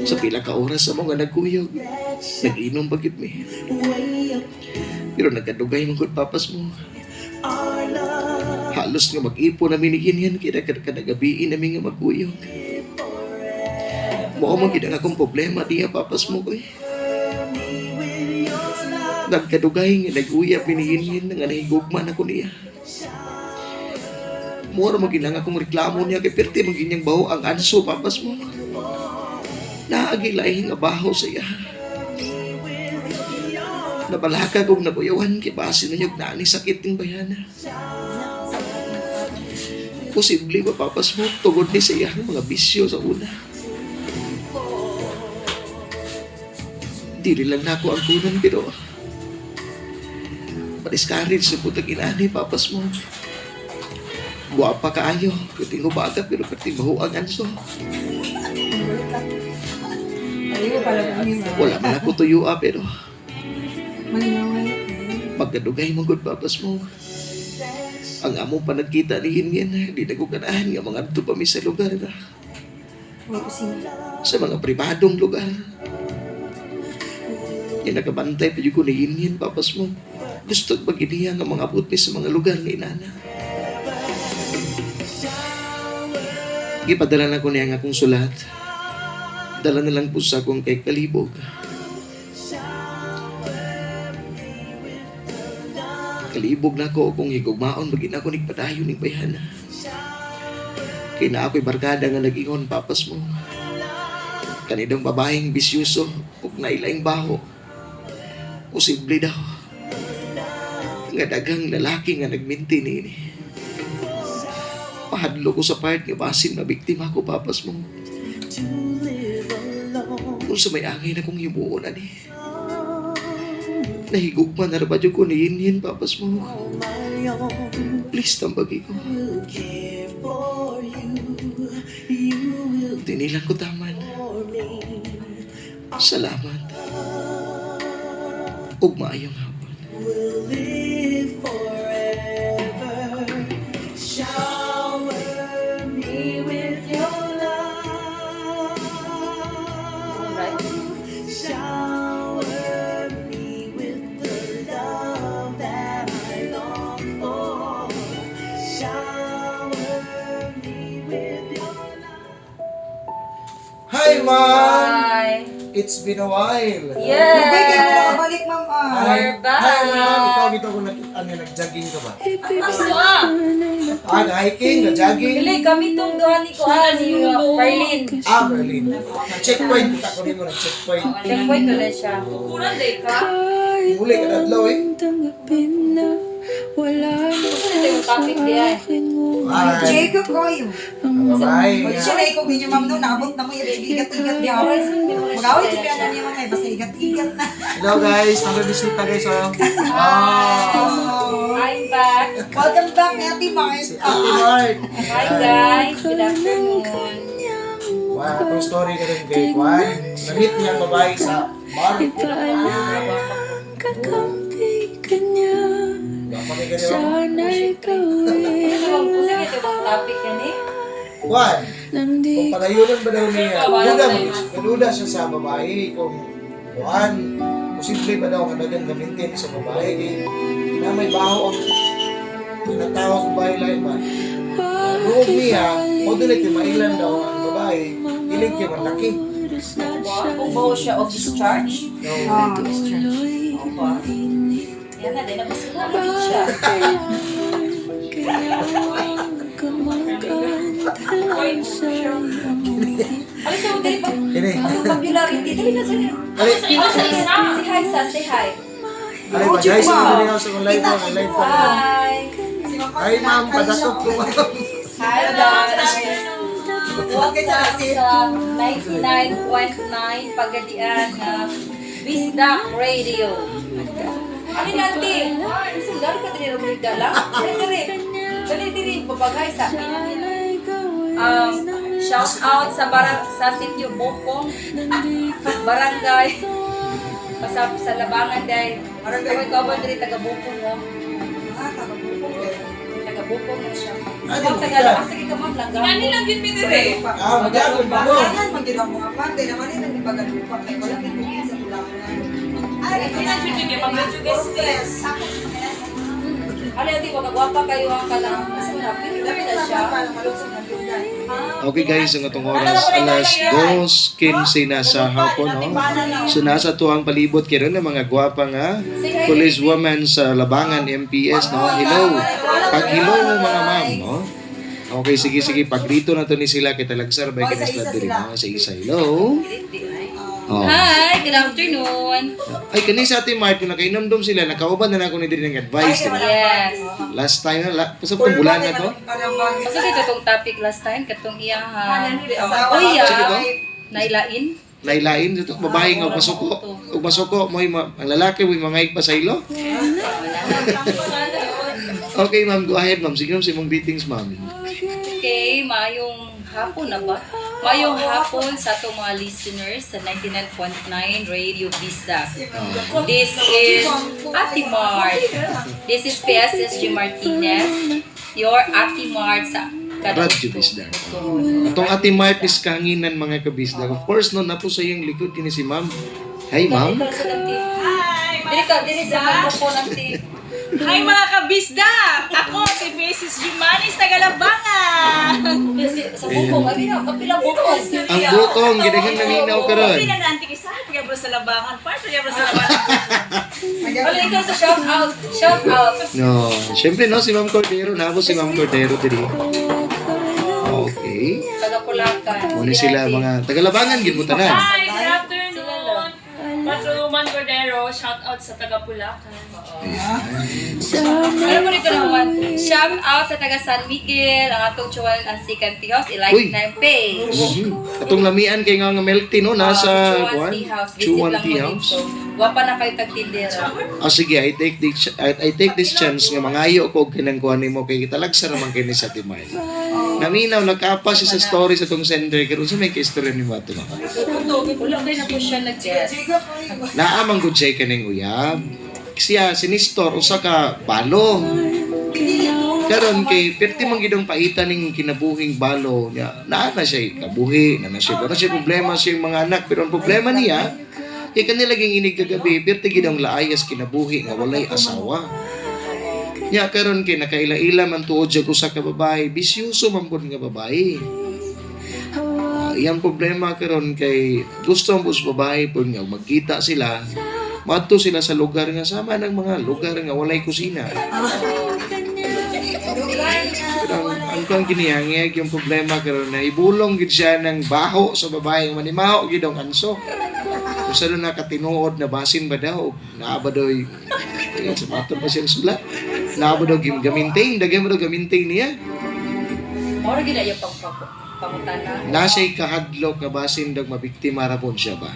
sa pila ka oras sa mga nagkuyog. Nag-inom pa gid mi. Pero nagkadugay man gud, Papa Smoke. Halos nga mag-ipo na minigin yan kaya kada gabi namin nga magkuyog. Mao man gid ang akong problema diya, Papa Smoke, eh. Nagkadugay nga nag-uyab minigin nga nahigugma na ko niya. Mura mo ginang akong reklamo niya kay perti man ginyang baho ang anso, Papa Smoke. Naagi lahi nga baho sa iya. Nabalaka kong nabuyawan kay basin na niyog naani sakit ng bayana. Posible ba, Papa Smoke, tungod ni sa iyang mga bisyo sa una. Dili lang nako ang kunan pero ma-discourage sa putang inani, Papa Smoke. Guwapa kaayo, kuti baga pero perti baho ang anso. Ayun pala po ni ma'am. Wala man ako tuyo ah, pero Malinaway. pagkadugay mo gud, Papa Smoke. Ang amo pa nagkita ni Yin, di na ko ganahan nga mga adto pa mi sa lugar na May kusina. sa mga pribadong lugar. Yan nakabantay pa ko ni Yin Yin, Papa Smoke. Gusto pag iniya nga mga abot mi sa mga lugar nga inana. Gipadala na ko niya ang akong sulat. Dala na lang po sa akong kay kalibog. Kalibog na ko kung higugmaon magin ako nagpadayon ning bayhana. Kay na ako'y barkada nga nag-ingon, Papas mo. Kanidong babaeng bisyuso ug nailaing baho. Posible daw nga daghang lalaki nga nagminti niini. Pahadlo ko sa part nga basin mabiktima ko, Papas mo. Kung sa may angay na kong himuon ani. Nahigugma na ra ba jud ko ni Yin Yin, Papas mo. Please tambagi ko. Dinilang ko taman. Salamat. Ug maayong hapon. Me with your love. Shower me with the love that I long for. Shower me with your love. Hi, ma'am! Hi. It's been a while. Yes. Lubay kayo mo nakabalik, ma'am. Ah. Hi. We're back. Hi, ma'am. Ikaw dito kung nag, ano, nag-jogging ka ba? Gusto ah. Ah, nag-hiking, nag-jogging? Dili kami tong duha ni Kuan ni Berlin. Ah, Berlin. Nag-checkpoint. Kita ko rin mo, nag-checkpoint. Checkpoint ulit siya. Kukuran day ka. Huli ka na eh. Tanggapin na wala na Gusto nito yung topic diya. Alright. Jacob Koy. Bye-bye. Pag siya na ikaw ninyo, ma'am, no, naabot na mo, igat-igat niya. Mag-away siya na niya, ma'am, eh, basta igat-igat na. Hello guys, nabibisita guys oh. Oh. I'm back. Welcome back, Ate Mart. Si Ate Mart. Hi guys. Good afternoon. Wow, itong story ka rin kay Juan. Na-meet niya ang babae sa bar. Ipaalam kakampi ka niya. Wala pa kayo. Sana ikaw ay Ano bang kasi ito bang topic yan eh? Juan, nang di kung palayunan ba daw niya, Wala duda, tayo. duda siya sa babae kung Juan, posible ba daw kadagan gamitin sa babae kay na may baho ang tinatawag sa babae lain ba. Ruog niya, o doon ay mailan daw ang babae, ilig kay manlaki. oras na siya Kung bawo siya of discharge. No. Ah, tuloy Opo. Yan na, din napasila na siya. Kailangan kaya huwag ka mag-antala sa amoy. Ano sa dali pa? Kini. Ang popularity dali na sila. Ali, Sa isa, say hi sa, say hi. ali ba guys, ano rin ako sa kong live ko, live ko. Hi. Hi ma'am, padakop ko ma'am. Hi guys. Welcome sa 99.9 Pagadian na Bisdak Radio. Ano nanti? Sundar ka diri rubrika lang. Dali diri. Dali diri babagay sa shout out sa barang sa sitio Bokong, barangay sa labangan day. Barangay. Kami kauban diri taga Bukong mo. Ah, taga Bukong eh. Taga Bukong na siya. Ah, Ma'am, di taga ba? ah, sige ka ma'am, langga. Ani lang yun mi dire. Ah, magagod mo. Kailangan magyud ang mga pante naman ito di Bagalupa kay wala may tubig sa kulangan. Ay, ito na jud kay Stress. Ali, ati, wag gwapa kayo ang kanang asa na filter na siya. Okay guys, ang atong oras alas 2:15 na sa hapon, no? So nasa tuang palibot karon ng mga gwapa nga police woman sa Labangan MPS, no? Hello. Pag hello mo mga ma'am, no? Okay, sige sige, pagrito na to ni sila kay talagsar bay kini sila diri, no? Sa isa, hello. Oh. Hi, good afternoon. Ay kani sa ating Mark, kung nakainomdom sila, nakauban na na ako ni diri ng advice, di ba? Yes. Last time na, sa itong bulan na to. Kasi dito tong topic last time katong iyahan. Asawa. Uy, Sige to. nailain. Lailain dito, babae nga masuko. Ug masuko mo'y ang lalaki mo'y mga pa sa ilo. Okay, ma'am, go ahead, ma'am. Sige, ma'am, sa imong greetings, ma'am. Okay, maayong hapon na ba? Maayong hapon sa atong mga listeners sa 99.9 Radio Vista. This is Ate Mart. This is PSSG Martinez, your Ate Mart sa Radyo Bisdak. Atong Ate Mart is kanginan mga kabisdak. Of course, no, napo sa iyang likod kini si ma'am. Hi, ma'am. Hi, Dili ka, dili sa microphone ate. Hi mga kabisda! Ako si Mrs. Jumanis Tagalabangan! Kasi sa bukong, abi na, kapila bukong. Ang bukong, ginaghang naminaw karon. Pila na antik isa, tiga sa Labangan. Part tiga sa Labangan. Wala ikaw sa shout out, shout out. No, syempre no, si Ma'am Cordero, nabo si Ma'am Cordero diri. Okay. Taga Pulacan. Muna sila mga tagalabangan gid mo tanan. Hi, good afternoon! Patrolman Cordero, shout out sa taga Pulacan. Alam mo rito naman, shout out sa taga San Miguel, ang atong Chuan ang Sikan Tea House, i-like Uy. na yung page. Atong lamian kay nga milk tea no nasa Chuan kuan, Tea House. Visit Chuan lang Tea mo House. dito. Wapa na kayo tagtindera. Ah, sige, I take this chance nga mangayo ko og kinang kuan nimo kay talagsa naman kini sa Timay. Naminaw nagkapa siya sa story sa tong sender karon sa may ka-istorya nimo ato ma'am. Wala kayo na po siya nag-guess. Naa man gud siya kaning uyab. Siya si Nestor usa ka balo. Karon kay perti man gid ang paitan ning kinabuhing balo niya. Naa na siya kabuhi, na na siya wala siya problema sa iyang mga anak, pero ang problema niya kay kanila ging inig kagabi perti gid ang laayas kinabuhi nga walay asawa. Nya karon kay nakaila-ila man tuod siya usa ka babae, bisyoso man pud nga babae. Ah, iyang problema karon kay gusto ang sa babae pud nga magkita sila, madto sila sa lugar nga sama ng mga lugar nga walay kusina. Pero ang kang kinihangig yung problema karon na ibulong gid siya ng baho sa babae nga manimaho gid ang anso. Usa na nakatinuod na basin ba daw naa ba daw sa mato pa siyang sulat. Naa ba daw gamintain, daghan ba daw gamintain niya. Mora gid yung pangutana. Na siya'y kahadlok nga basin daw mabiktima ra pod siya ba.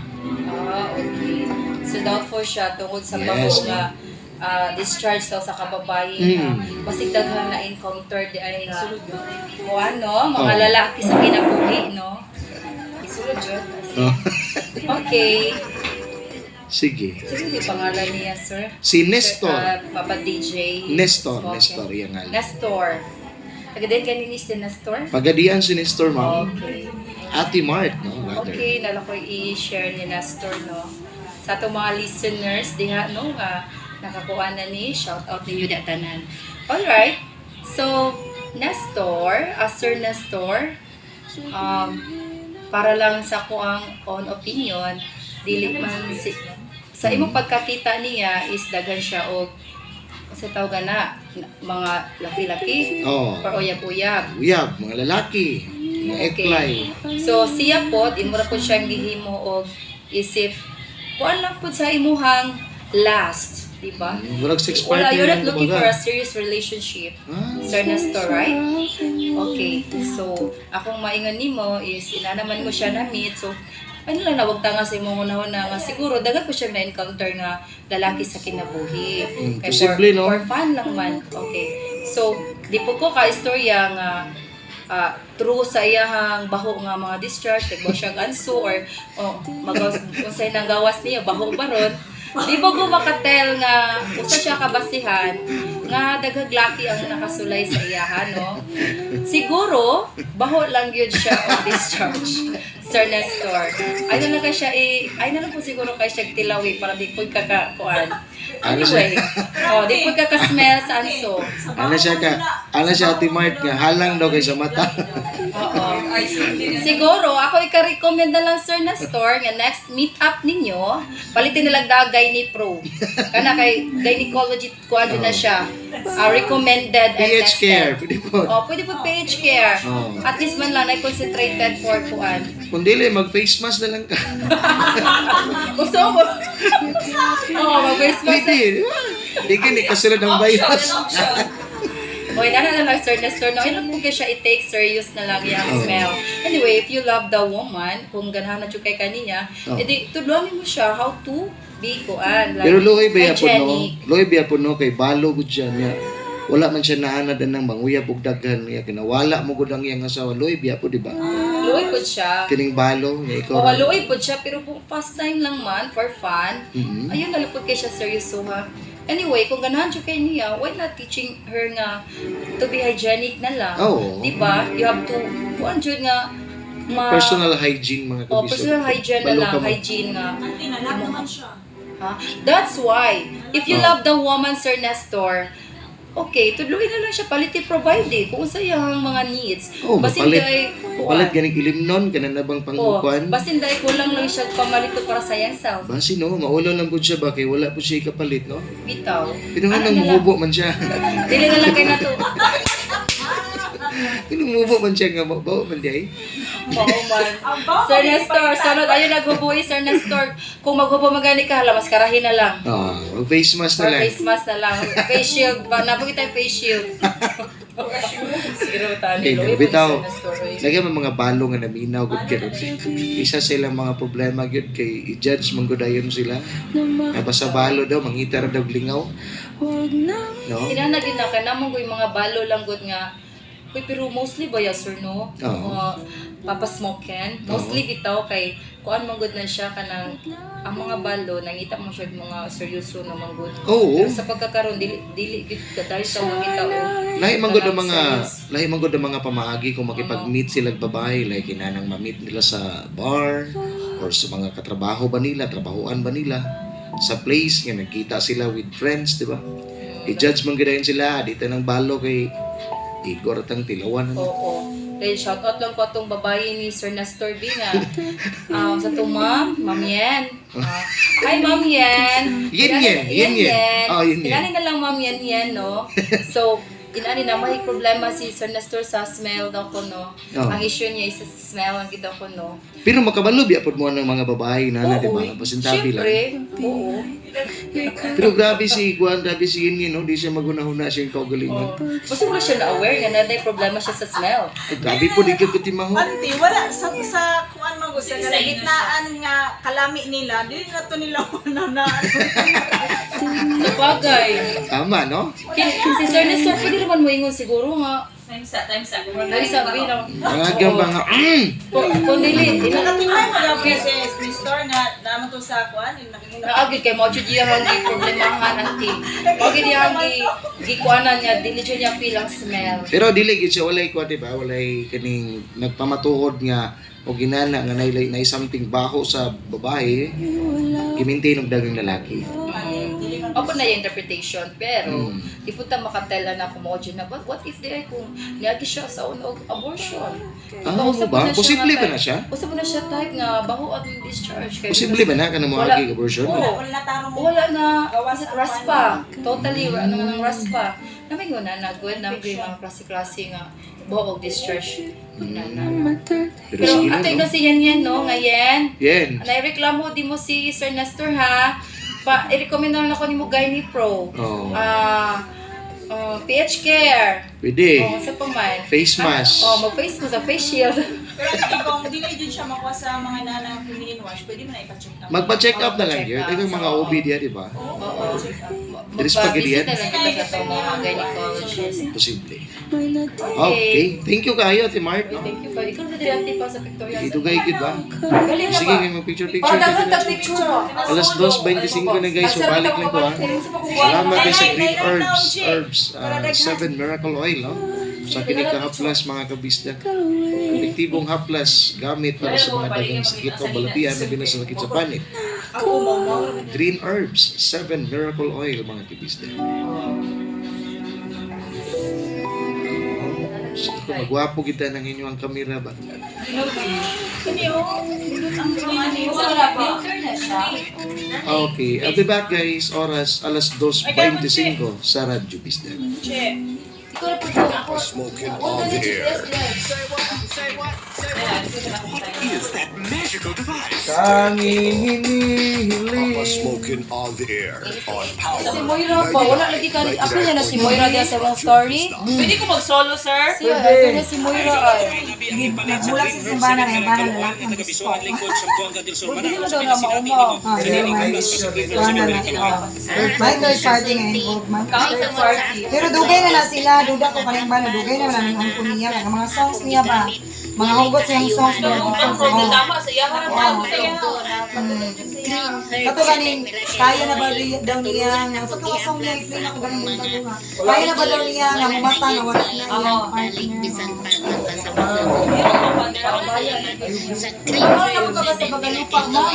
Ah, okay. So doubtful siya tungkol sa Yes. baho nga discharge daw sa kababae na basig daghan na encounter di ay nga kuan no, mga Oh. lalaki sa kinabuhi no. Isulod jud. Oh. Okay. Sige. Sino yung pangalan niya, sir? Si Nestor. Sir, Papa DJ. Nestor, Okay. Nestor, yung ngalan. Nestor. Taga din kanini si Nestor? Pagadian si Nestor, ma'am. Okay. Ate Mart, no? Rather. Okay, nala ko i-share ni Nestor, no? Sa atong mga listeners, diha, no, nga nakakuha na ni, shout out ninyo di tanan. Alright. So, Nestor, Sir Nestor, para lang sa ko ang own opinion, dili man si, sa imong pagkakita niya is daghan siya og sa tawag na mga laki-laki Oh. or uyab-uyab. Uyab, mga lalaki, mga eklay. So siya po, imo ra po siyang gihimo og isip kuan lang po sa imuhang last, di ba? Murag sex Wala, partner you're not lang looking kumbaga. for a serious relationship. Ah. Sir Nestor, right? Okay. So, akong maingon nimo is inanaman mo siya na meet. So, ano lang nawag tanga sa imong unahon na nga siguro daghan po siya na-encounter nga lalaki sa kinabuhi. Mm, posible, no? For fun lang man. Okay. So, di po ko ka-istorya nga true sa iyahang baho nga mga discharge, nagbaw siya anso or oh, magawas, unsay nang gawas niya, baho ba ron. Di ba ko makatel nga usa siya kabasihan nga daghag laki ang nakasulay sa iyaha, no? Siguro baho lang yun siya og discharge. Sir Nestor. Ay na lang kay siya ay na lang po siguro kay siya tilawi para di pud kakakuan. Ano siya? Anyway, oh, di pud kaka-smell sa anso. Ano siya ka? Ano siya, Ate Mart, nga halang daw kay sa mata. Oo. Siguro, ako ika-recommend na lang, Sir Nestor, nga next meet up ninyo, palitin na lang daw Gyne Pro. Kana kay gynecology kuan na siya. Ah, recommended and PH tested. Care, pwede po. Oh, pwede po PH Care. Oo. At least man lang ay concentrated for kuan. Kung dili, mag-face mask na lang ka. Gusto mo? Oo, mag-face mask. Pwede, di ba? Di gini, kasunod ang virus. Oy, nana na lang, Sir Nestor, no, ilang po siya i-take serious na lang yung Oo. smell. Anyway, if you love the woman, kung ganahan na jud kay kaniya, Oo. edi tudloan mo siya how to be kuan. Like, Pero luoy ba po no? hygienic. Luoy ba po no kay balo gud siya niya. Wala man siya naanad ng manguyab og daghan niya kinawala mo gud ang iyang asawa. Luoy biya po, di ba? Luoy po siya. Kining balo niya ikaw. Oo, ra. luoy po siya, pero kung first time lang man, for fun, ayun, nalupod kay siya seryoso ha. Anyway, kung ganahan siya kay niya, why not teaching her nga to be hygienic na lang? Oo. Di ba? You have to, kuan jud nga, ma, Personal hygiene, mga Oh, kabisyo. personal hygiene na Balo lang, ka mo. hygiene nga. Ante, nalak naman siya. Ha? That's why, if you Oh. love the woman, Sir Nestor, okay, tudluin na lang siya, palit provide eh, kung unsa iyang mga needs. Oh, Basin mapalit. day, Palit ganing ilimnon kana na bang Oh, pangkuan? basin day kulang lang siya pamalito para sa iyang self. Basi no, maulaw lang pud siya ba kay wala pud siya kapalit no. Bitaw. Pero nga Ano nang na lang? muhubo man siya. Dili na lang kay nato. Muhubo man siya nga mao man di ay. Mao man. Ang baho, Sir hindi Nestor, pa sunod ayun naghuboy Sir Nestor. Kung maghubo magani ka, hala mas karahin na lang. Ah, mag face mask na Or lang. face mask na lang. Face shield ba? Napagita yung face shield. Siguro tani. Okay, Luoy po ni bitaw. Sir Nestor, oy. Lagi man mga balo nga naminaw gud karon. Isa sa ilang mga problema gyud kay i-judge man gud dayon sila. Nga basta balo daw mangita ra daw lingaw, no? Kinahanglan gyud na kay namong yung mga balo lang gud nga. Uy, pero mostly ba ya sir no? Oo. Mga papasmoken. Mostly bitaw kay kuan man gud na siya kanang ang mga balo nangita mo siya og mga seryoso na man gud. Oo. Pero sa pagkakaroon dili dili gud ka dahil sa mangita og Lahi man gud ang kanang mga serious. lahi man gud ang mga pamaagi kung makipag-meet sila og babae, like kinanang ma-meet nila sa bar or sa mga katrabaho ba nila, trabahoan ba nila sa place nga nagkita sila with friends, di ba? I-judge man gud dayon sila dito ng balo kay igor tang tilawan ano. Oo. Then shout out lang ko atong babae ni Sir Nestor B nga. Sa itong ma'am, Ma'am Yen. Ah, hi Ma'am Yen. Yen Yen, Yen Yen. Oh, Yen Yen. Inani na lang Ma'am Yen Yen, no? So, inani na may problema si Sir Nestor sa smell daw ko, no? Oh. Ang issue niya is sa smell ang gid ko, no? Pero makabalo biya pod mo ng mga babae na na, di ba? Oo, Pasintabi lang. Siyempre, oo. Pero grabe si Juan, grabe si Yin Yin, no? Di siya magunahuna siyang kaugalingon. Basta wala siya na-aware nga na problema siya sa smell. Ay, grabe po, di ka kutimaho. Ante, wala sa kuan man gud sa kalagitnaan nga kalami nila, dili na to nila na na. Sa bagay. Tama, no? Si Sir Nestor, pwede naman mo ingon siguro nga. Times sa times sa. Dali sabi na. Mga gamba nga, Kung dili, Nakatingay mo daw kasi Mr. nga naman to sa kuan, yung nakinguna. Naagid kay mo jud iyang gi problemahan anti. Mo gid iyang gi gikuanan niya dili jud niya feel ang smell. Pero dili gid siya walay kuan, di ba? Walay kaning nagpamatuod nga o ginana nga nay something baho sa babae, gimintain og dagang lalaki. Opo na yung interpretation pero di po ta makatela na kung mo jud na but what if di ay kung niagi siya sa una og abortion. Ah, Diba, mo usa po ba? na siya Posible nga ba type- na siya? Usa po na siya type nga baho at discharge kay Posible ba na kanang Wala. moagi abortion? Oo. Wala na tarong Wala na Gawas ang raspa. Totally ano nga ng raspa. Namay ko na nagwed na mga klase-klase nga baho og discharge. Na na. Pero Pero sige na, ato no? no si Yan Yan no ngayon. Yen. Naireklamo di mo si Sir Nestor ha. Pa i-recommend na lang ako ni mo Gyne Pro. Oo. Ah, PH Care. Pwede. Oh, sa pa man. Face mask. Oh, mag-face mo sa face shield. Pero hindi kung dili jud siya makuha sa mga nana feminine wash, pwede mo na ipa-check up. Magpa-check up na lang yun. Check up. Ikaw mga OB diya, di ba? Oo, check up. Diri sa Magpa-visit pagilian. na lang kita sa itong mga gynecologist. Posible. May natira Okay. Thank you kayo, Ate Mark. No? Thank you pa. Ikaw na diri ate pa sa pictorial. Idugay gid ba? Galing na Sige, ba? ngay mag-picture-picture. Para daghan tag picture ba? Alas 2:25 na guys, so balik lang ko ha. Salamat kay sa Green Herbs, Herbs, 7 Miracle Oil, no? Sa kini ka haplas mga kabisda. Epektibong haplas gamit para sa mga daghang sakit o balatian na sa sakit sa panit. Green Herbs, 7 Miracle Oil mga kabisda. So, kung magwapo kita ng inyong kamera ba? Filter na siya. Okay, I'll be back guys. Oras alas 2:25 sa Radyo Bisda. Che. Ikaw na po ito. Smoking on the air. Is that magical device? Tanging hinihiling. Papa Smoking on the air on Power. Si Moira pa. Wala lagi ka. Ako niya na si Moira diya sa wrong story. Pwede ko mag-solo, sir? Siya, ito na si Moira ay. Nagmula sa simbahan na yung bana lalaki ang gusto. Hindi mo daw na mauma. Ah, sir, man. Kuha na lang. Oh. May third party nga involved man. Counter party. Pero dugay na lang sila, duda ko kaning bana, dugay na lang ang angko niya. Ang mga songs niya ba? Mga hugot siyang songs ba? Ang Oo. tama sa iya, harap Oo. sa iya. Kato ganing, kaya na ba daw niya nga sa mga song niya i-play na ko ganing buntag nga. Kaya na ba daw niya nga mumata nga wala na iyang partner. Wala na mo ka ba sa pagalupa mo?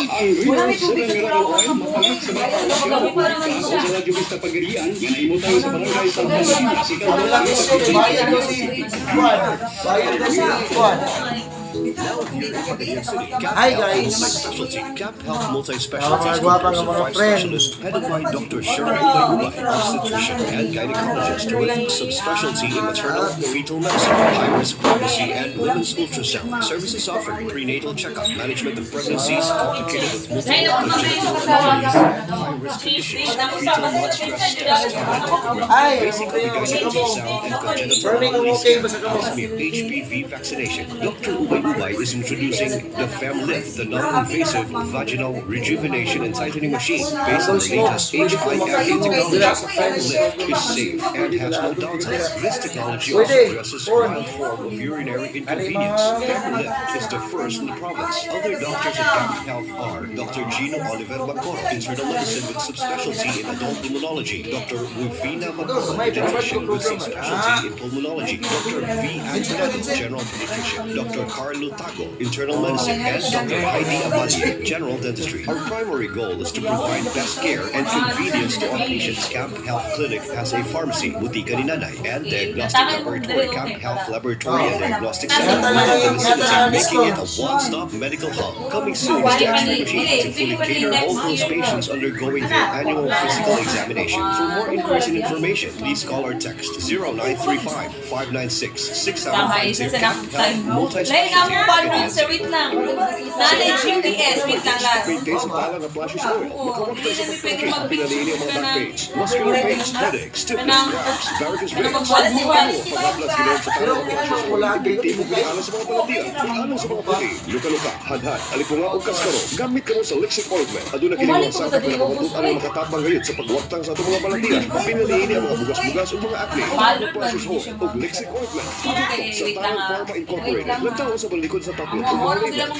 Wala may tubig sa turawa ka mo. Pagalupa naman siya. Sa Radyo Vista Pagirian, ginaimutang sa barangay San Jose, Wala issue, bayad daw si Juan. Bayad daw si Juan. Hi guys. Specialty Cap Health Mga Multi-Specialties gwapa nga composed of mga five friend. specialists headed by Dr. Sharon Ubay, obstetrician and gynecologist with subspecialty in maternal, fetal medicine, high-risk pregnancy, and women's ultrasound. Services offered: prenatal checkup, management of pregnancies complicated with multiple congenital anomalies and high-risk conditions, fetal blood stress test, Ay, basic okay, obstetric basta ka mo. ultrasound, and congenital Fermin, anomaly okay, scan, basta ka mo. pap smear, HPV vaccination. Dr. Ubay Ubay is introducing the FemLift, the non-invasive vaginal rejuvenation and tightening machine based on the latest HIFU technology. FemLift is safe and has no downtime. This technology also Pwede. addresses mild form of urinary inconvenience. FemLift is the first in the province. Other doctors at Camp Health are Dr. Gino Oliver Bacoro, internal medicine with subspecialty in adult pulmonology, Dr. Rufina Bacoro, pediatrician with subspecialty in pulmonology, Dr. V. Antonello, general pediatrician, Dr. Carlo Tago, internal medicine, and Dr. Heidi Abadie, general dentistry. Our primary goal is to provide best care and convenience to our patients. Camp Health Clinic has a pharmacy, Butika ni Nanay, and diagnostic laboratory, Camp Health Laboratory and Diagnostic Center within the vicinity, making it a one-stop medical hub. Coming soon is the X-ray machine to fully cater all those patients undergoing their annual physical examination. For more inquiries and information, please call or text 0935 596 Tama, isa 6752. sa Camp nakatime Health mo. Lain na mo Multi-Specialty. balon, sir, wait lang. Nanay GPS, wait lang last. Great days sa pala nga flashes oil. Makawagtay sa Hindi pwede pagpapakit. Pinaliini ang mga mag-picture back ka pains, muscular pains, headache, stiffness, cramps, varicose veins. Wala si Juan. Paghablas ginoon sa pala nga flashes oil. Epektibo ginaala sa mga balatian, alang sa mga puti, luka-luka, hadhad, alipunga o kaskaro. Gamit karon sa Lexit Ointment. Aduna kini Umali mga ko sakop sa na nakamatut-an ang makatabang gayud sa pagwaktang sa atong mga balatian. Pinaliini ang mga bugas-bugas o mga acne. Balon ba? Flashes oil o Lexit Ointment. Okay, Sa wait Tayo lang ah. Pharma Incorporated. Wait lang ah. Lantaw sa balikod sa tatlo. Ang mga sila mong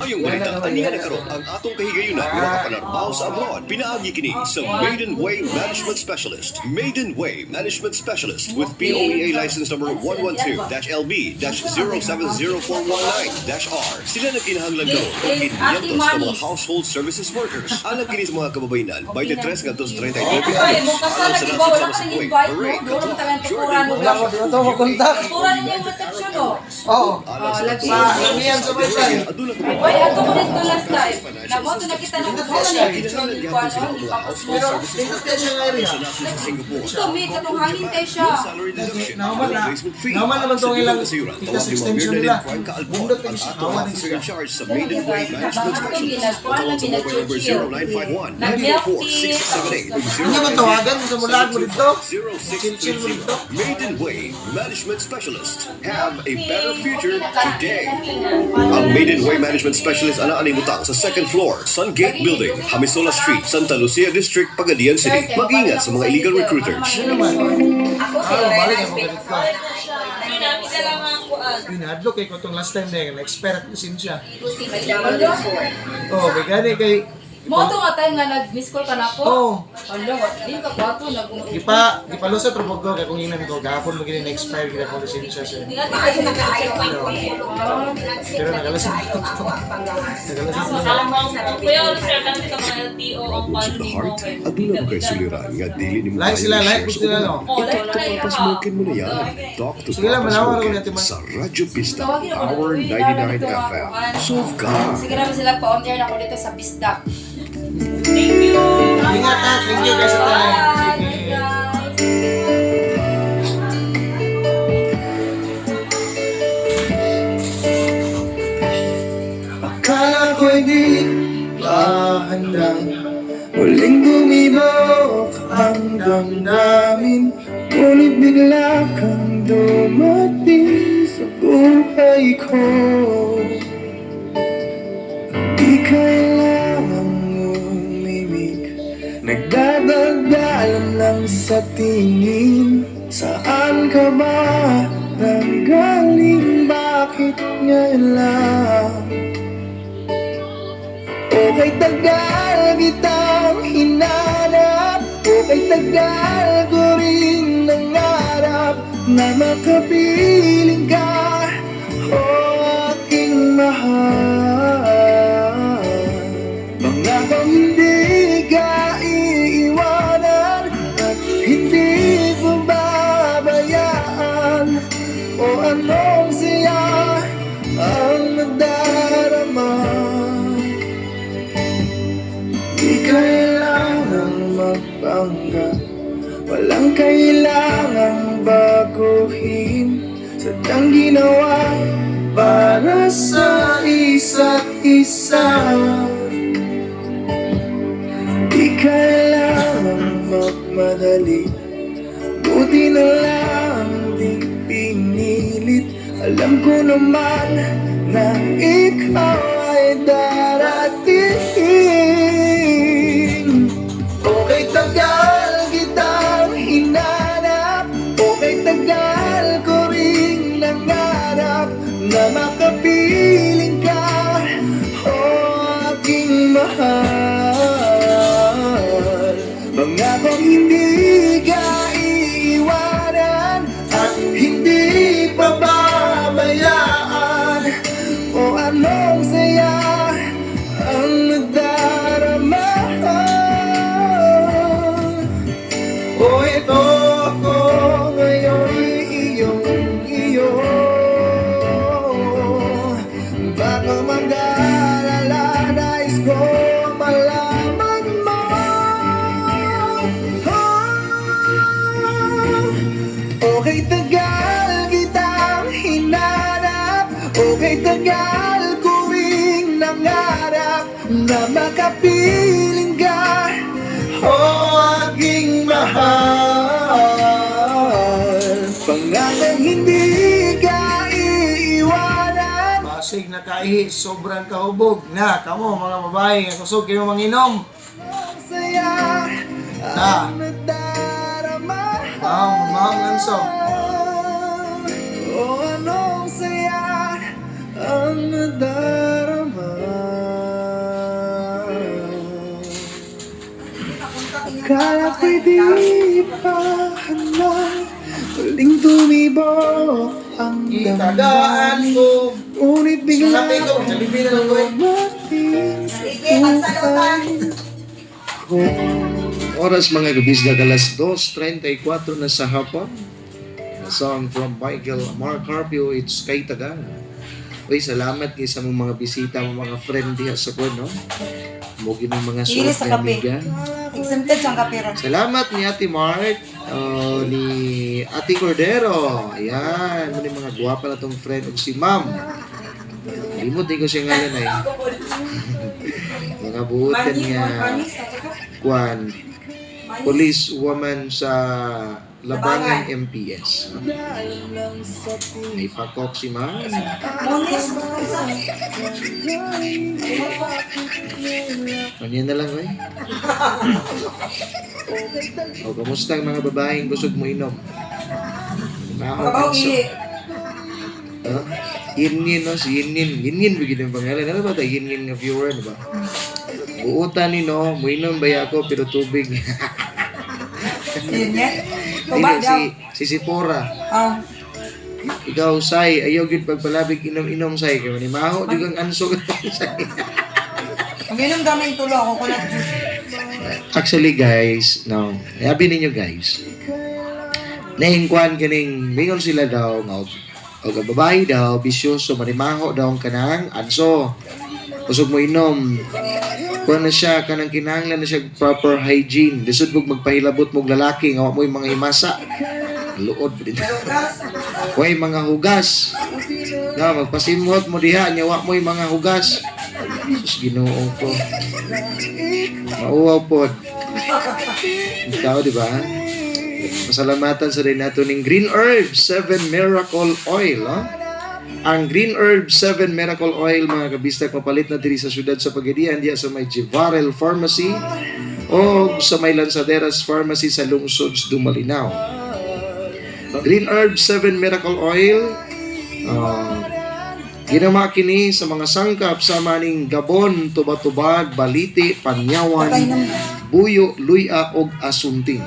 Ayong balita, aniya na karon ang atong kahigayunan nga makapanarbaho sa abroad. Pinaagi kini sa Maiden Way Management Specialist. Maiden Way Management Specialist with POEA license number 112-LB-070419-R. Sila nagkinahanglan daw og This is Ate 500 ka mga Manis. household services workers. Alang kini sa mga kababayenan, 23 ngadto sa 39 Ay, años. mo kasal Alang sa lagi ba? nasod Wala sama ka sa ning Kuwait, invite, no? Bahrain, Doon Qatar, talang Jordan, tukuran mo. Wala ko, di ba ito makontak? Tukuran ninyo yung reception, oh. Oo. Alang sa Oh, katong Sa Lamian sa Baysay. Aduna ka Oy, ato ko dito last time. Namo to nakita na ko na ni picture ni Kinahanglan Kuan gyapon sila ni og mga Papa household Pero services dito kaya siya nga area. sa nasod sa Singapore. Ito mi katong hangin kay siya. No salary deduction, Nauman no na. placement fee. Nauman naman Sa tong ilang Dito Kasayuran, tikas tawag ni Ma'am extension Mirna nila. Lynn Cuenca Albor, Nindot ang yung atong awan officer siya. in charge sa Maiden Way Management Ato Specialist. ginagkuan Tawag na sa mobile number gina-chill. 0951 Nag-milk 944 tea. 678 Hindi man tawagan sa mulaag mo dito. Chill-chill mo dito. 0630. Maiden Way Management Specialist. Have a better future today. Ang Maiden Way Management Specialist ana ani butang sa second floor, Sungate Building, Hamisola Street, Santa Lucia District, Pagadian City. Mag-ingat sa mga illegal recruiters. Ano naman? Ako si Ah, Lorena balik ako Espinosa. ganito. Pinadlo kay ko tong last time na yun. Na-expire at lisensya. Oh, may gani kay Mo to nga time nga nag-miss call ka na ko. Oh. Hala, di ka kwato nag Gipa, gipalusot ra ko kay kung inan ko gahapon mo gini na-expire gid akong lisensya sir. Pero nakalusot ko to. Nakalusot ko. Kuya, sir, dami ka mga LTO ang Problems of the heart, aduna ba kay suliran nga dili nimo Like sila, kayang like i-share sa sila, uban? no? Oh, like I-talk to sila. Papa Smokin mo na yan. Talk to Sige lang, Papa manawar ko Smokin natin, man. sa Radyo Pista, Tawagin ako Power na, uy, 99 dito FM. ako, ano. Solve ka! Sige naman sila pa on air na ako dito sa Bisdak. Thank you. Ingat ha, thank you guys sa time. Bye, Sige. guys. Akala ko'y di pa handang muling bumibok ang damdamin. Ngunit bigla kang dumating sa buhay ko. Di kailangang umibig, nagdadaldalan lang sa tingin. Saan ka ba nanggaling? Bakit ngayon lang? Okay tagal kitang hinanap, okay tagal ko rin nangarap na makapiling ka, o aking mahal. Pangakong hindi ka iiwanan at hindi pababayaan. O anong siya ang nadarama? Di kailangang magpanggap, walang kailangang baguhin. Sadyang ginawa para sa isa't isa. Di kailangang magmadali, buti na lang di pinilit. Alam ko naman na ikaw ay darating. Okay tagal kitang hinanap, okay tagal ko ring nangarap na makapiling ka, o aking mahal. Pangakong hindi ka iiwanan at hindi pababayaan. O anong saya ang nadarama? O ito ako ngayon iyong iyo. Baka mag-alala, nais ko malaman mo. Oh, okay tagal kitang hinanap, okay tagal ko ring nangarap na makapiling ka, o aking mahal. Pangakong hindi ka iiwanan. Basig na kaihi, sobrang kahubog na kamo mga babae nga kusog kayo manginom. Saya Na. ang nadarama. Maong, maong lanso. O anong saya ang nadarama? Akala ko'y di pa handang muling tumibok ang Itagaan damdamin. ko. Ngunit bigla Sabi ko, Jollibee na lang ko eh. dumating sa Sige, pagsalutan. buhay ko. Oras mga kabisdag, alas 2:34 na sa hapon. A song from Michael Mark Carpio, it's Kay Tagal. Uy, salamat kay sa mong mga bisita, mong mga friend diha sa kuwan, no? Mo gini mga Hili suot sa nga kape. amiga. Exempted siyang kape ra. Salamat ni Ate Mark, oh, ni Ate Cordero. Ayan, mo ni mga gwapa na tong friend ug si Ma'am. Limot din ko siya ngalan ay. Mga buotan nga kuan police woman sa Labangan MPS. May pakok si Ma'am. Monis. Ganyan na lang, eh. O, kamusta ang mga babaeng busog mo inom? Mahaw Kabaw kanso. ihi. Huh? Yinyin, no? Si Yinyin. Yinyin, bigyan ng pangalan. Ano ba tayo? Yinyin nga viewer, ano ba? Buutan ni, no? Muinom ba ako, pero tubig. Yun yan. Tuba Dili, daw. si Sipora. Ah. Ikaw, Sai, ayaw gyud pagpalabig inom-inom, Sai. Kaya manimaho, di kang anso ka, Sai. Uminom kami tulo ako coconut juice. Actually, guys, no, yabi ninyo, guys. Naingkwan kining mingon sila daw nga og ang babae daw bisyoso manimaho daw ang kanang anso. Kusog mo inom. Kuan na siya kanang kinahanglan na siya proper hygiene. Lisod mog magpahilabot mog lalaki nga wa mo'y mga himasa. Luod pa din. Way mga hugas. Na magpasimhot mo diha nya wa mo'y mga hugas. Sus, Ginoo ko. Mauwaw pod. Ikaw, di ba? Pasalamatan sa rin nato ning Green Herb 7 Miracle Oil. Oh? Ang Green Herb 7 Miracle Oil, mga kabistak, mapalit na diri sa syudad sa Pagadian, diya sa may Givarel Pharmacy o sa may Lanzaderas Pharmacy sa lungsod sa Dumalinao. Green Herb 7 Miracle Oil, ginawa kini sa mga sangkap sa maning gabon, tuba-tubag, baliti, panyawan, buyo, luya og asunting.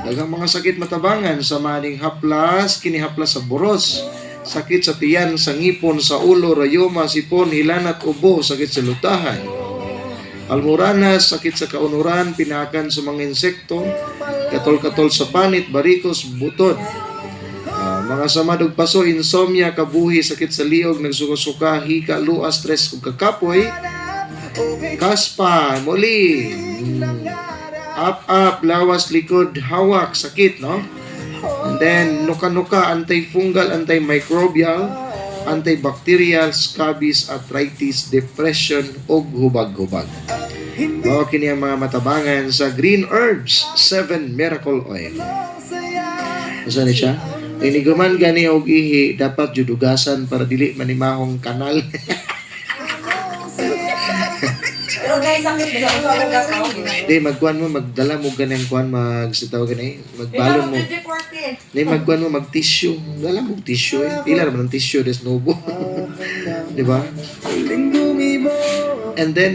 Daghang mga sakit matabangan sa maning haplas, kini haplas sa buros, sakit sa tiyan, sa ngipon, sa ulo, rayuma, sipon, hilanat, ubo, sakit sa lutahan. Almoranas, sakit sa kaunuran, pinakan sa mga insekto, katol-katol sa panit, barikos, butod. Mga samad og paso, insomnia, kabuhi, sakit sa liog, nagsuka-suka, hika, luas, stress ug kakapoy. Kaspa, muli. Up, up, lawas, likod, hawak, sakit, no? And then, nuka-nuka, antifungal, antimicrobial, antibacterial, scabies, arthritis, depression, ug hubag-hubag. Mao kini ang mga matabangan sa Green Herbs 7 Miracle Oil. Asa ni siya? Iniguman gani og ihi, dapat judugasan para dili manimahong kanal. Pero guys, sakit ba sa ulo gas ako? Di magkuan mo magdala mo ganang kuan mag sa tawag gani magbalon mo. Di magkuan mo mag tissue. Dala mo tissue eh. Pila naman ang tissue des nobo. Di ba? And then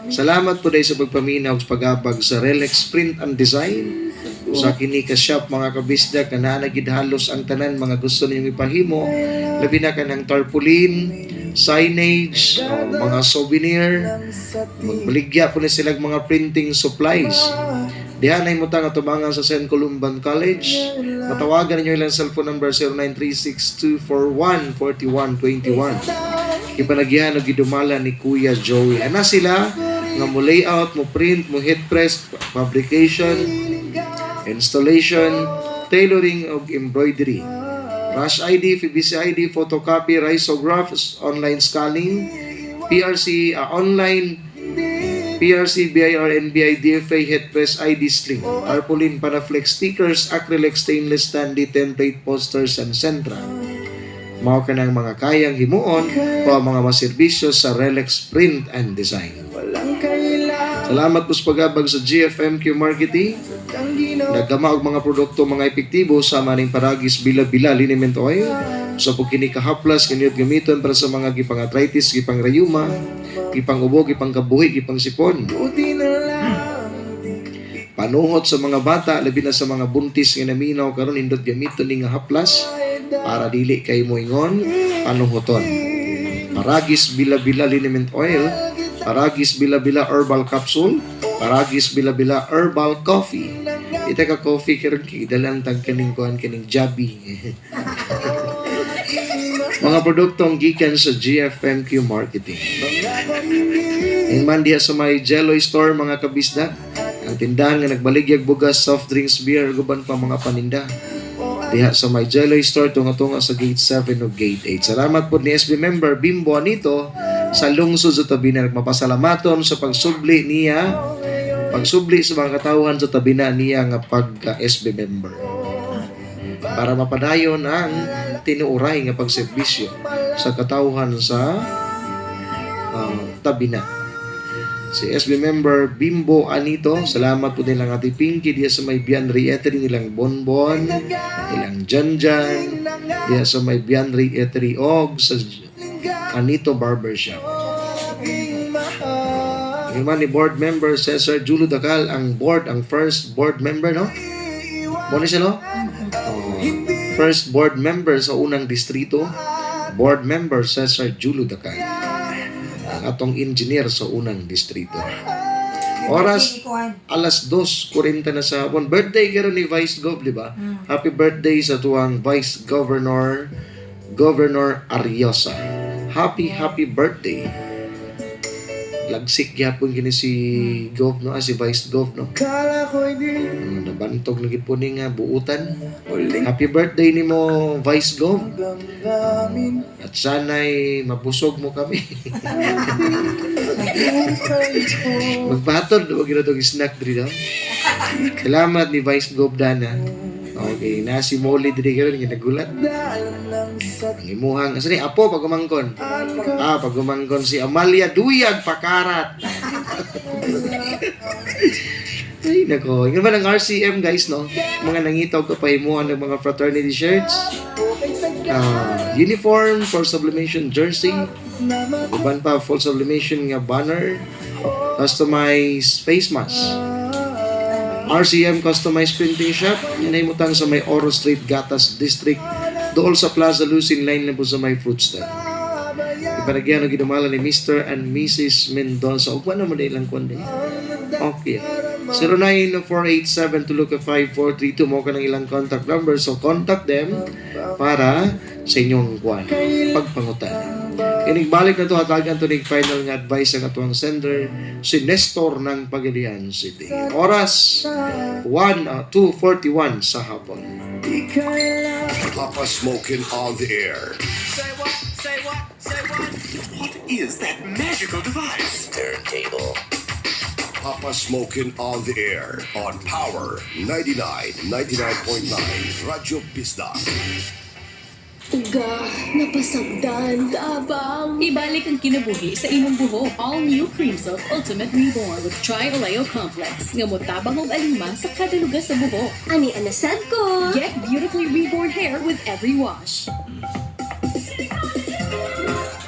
salamat po dahil sa pagpaminaw sa pag-abag sa Relex Print and Design. Sa kini ka shop mga kabisda kanana gid halos ang tanan mga gusto ninyong ipahimo labi na kanang tarpaulin, signage, o mga souvenir, magbaligya po ni silang mga printing supplies. Diha na imutang atubangan sa St. Columban College. Matawagan ninyo ilang cellphone number 0936-241-4121. Ipanagyahan og gidumala ni Kuya Joey. Ana sila nga mo layout, mo print, mo heat press, publication, installation, tailoring og embroidery. Rush ID, PBC ID, photocopy, risograph, online scanning, PRC, online PRC, BIR, NBI, DFA, head press, ID sling, tarpaulin, panaflex stickers, acrylic, stainless standee, template, posters, and sentra. Mao ka ng mga kayang himuon o ang mga maserbisyo sa Relex Print and Design. Salamat po sa pag-abag sa GFMQ Marketing. Nagkama og mga produkto mga epektibo sa maning Paragis Bila-Bila Liniment Oil. Sa po kini kahaplas kaniyot gamiton para sa mga gipang arthritis, gipang rayuma, gipang ubo, gipang kabuhi, gipang sipon. Panuhot sa mga bata, labi na sa mga buntis nga naminaw karon nindot gamiton ni nga haplas para dili kay moingon panuhoton. Paragis Bila-Bila Liniment Oil, Paragis Bila-Bila Herbal Capsule, Paragis Bila-Bila Herbal Coffee. Ita ka coffee karon kay dalang tag kaning kuan kaning Jabi. Mga produktong gikan sa GFMQ Marketing. Inman diha sa may Jello Store, mga kabisda. Ang tindahan nga nagbaligyag bugas, soft drinks, beer, guban pa mga paninda. Diha sa may Jello Store, tunga-tunga sa Gate 7 o Gate 8. Salamat po ni SB member Bimbo Anito sa lungsod sa Tabina. Nagmapasalamaton sa pagsubli niya, pagsubli sa mga katawhan sa Tabina niya nga pagka SB member. Para mapadayon ang tinuuray nga pagserbisyo sa katawhan sa Tabina. Si SB member Bimbo Anito, salamat po nilang Ate Pinky diya sa may Bianri Eatery, nilang Bonbon, nilang Janjan, diya sa may Bianri Eatery og sa Anito Barbershop. Yung man ni board member Cesar Julo Dacal, ang board, ang first board member, no? Mo ni siya, no? Oh, first board member sa unang distrito, board member Cesar Julo Dacal. Ang atong engineer sa unang distrito. Oras, alas 2:40 na sa hapon. Birthday karon ni Vice Gov, di ba? Happy birthday sa tuwang Vice Governor, Governor Ariosa. Happy, happy birthday. Lagsik gyapon kini si Gov, no? Ah, si Vice Gov, no? Nabantog na gid po ni nga buutan. Happy birthday nimo, Vice Gov. At sana'y mabusog mo kami. Magbaton, wag na itong snack diri daw. Salamat ni Vice Gov Dana. Okay, na si Molly diri karon nga nagulat. Ang imuhang asa ni apo pagumangkon. Ah, pagumangkon si Amalia Duyag Pakarat. Ay nako, ingon man ang RCM guys, no. Mga nangitaw ka pahimuan ng mga fraternity shirts. Ah, uniform for sublimation jersey, uban pa full sublimation nga banner, customized face mask. RCM Customized Printing Shop, inahimutang sa may Oro Street, Gatas District, dool sa Plaza Lucin Line lang po sa may fruit stand. Ipanagyan og ginumala ni Mr. and Mrs. Mendoza. Ug wala mo na ilang kuan din. Okay. 09487 tulo ka 5432 mo ka ng ilang contact number. So contact them para sa inyong kuan pagpangutan. Inigbalik na to hatagan to nig final nga advice ang atuang sender si Nestor ng Pagadian City. Oras 1 2:41 sa hapon. Papa Smoking on the air. Say what? Say what? What is that magical device? Turntable. Papa Smoking on the air on Power 99, 99.9 Radyo Bisdak. Uga, napasagdan, tabang. Ibalik ang kinabuhi sa imong buhok. All new Cream Silk Ultimate Reborn with Tri-Oleo Complex. Nga motabang og alima sa kada lugar sa buhok. Ani anasad ko. Get beautifully reborn hair with every wash.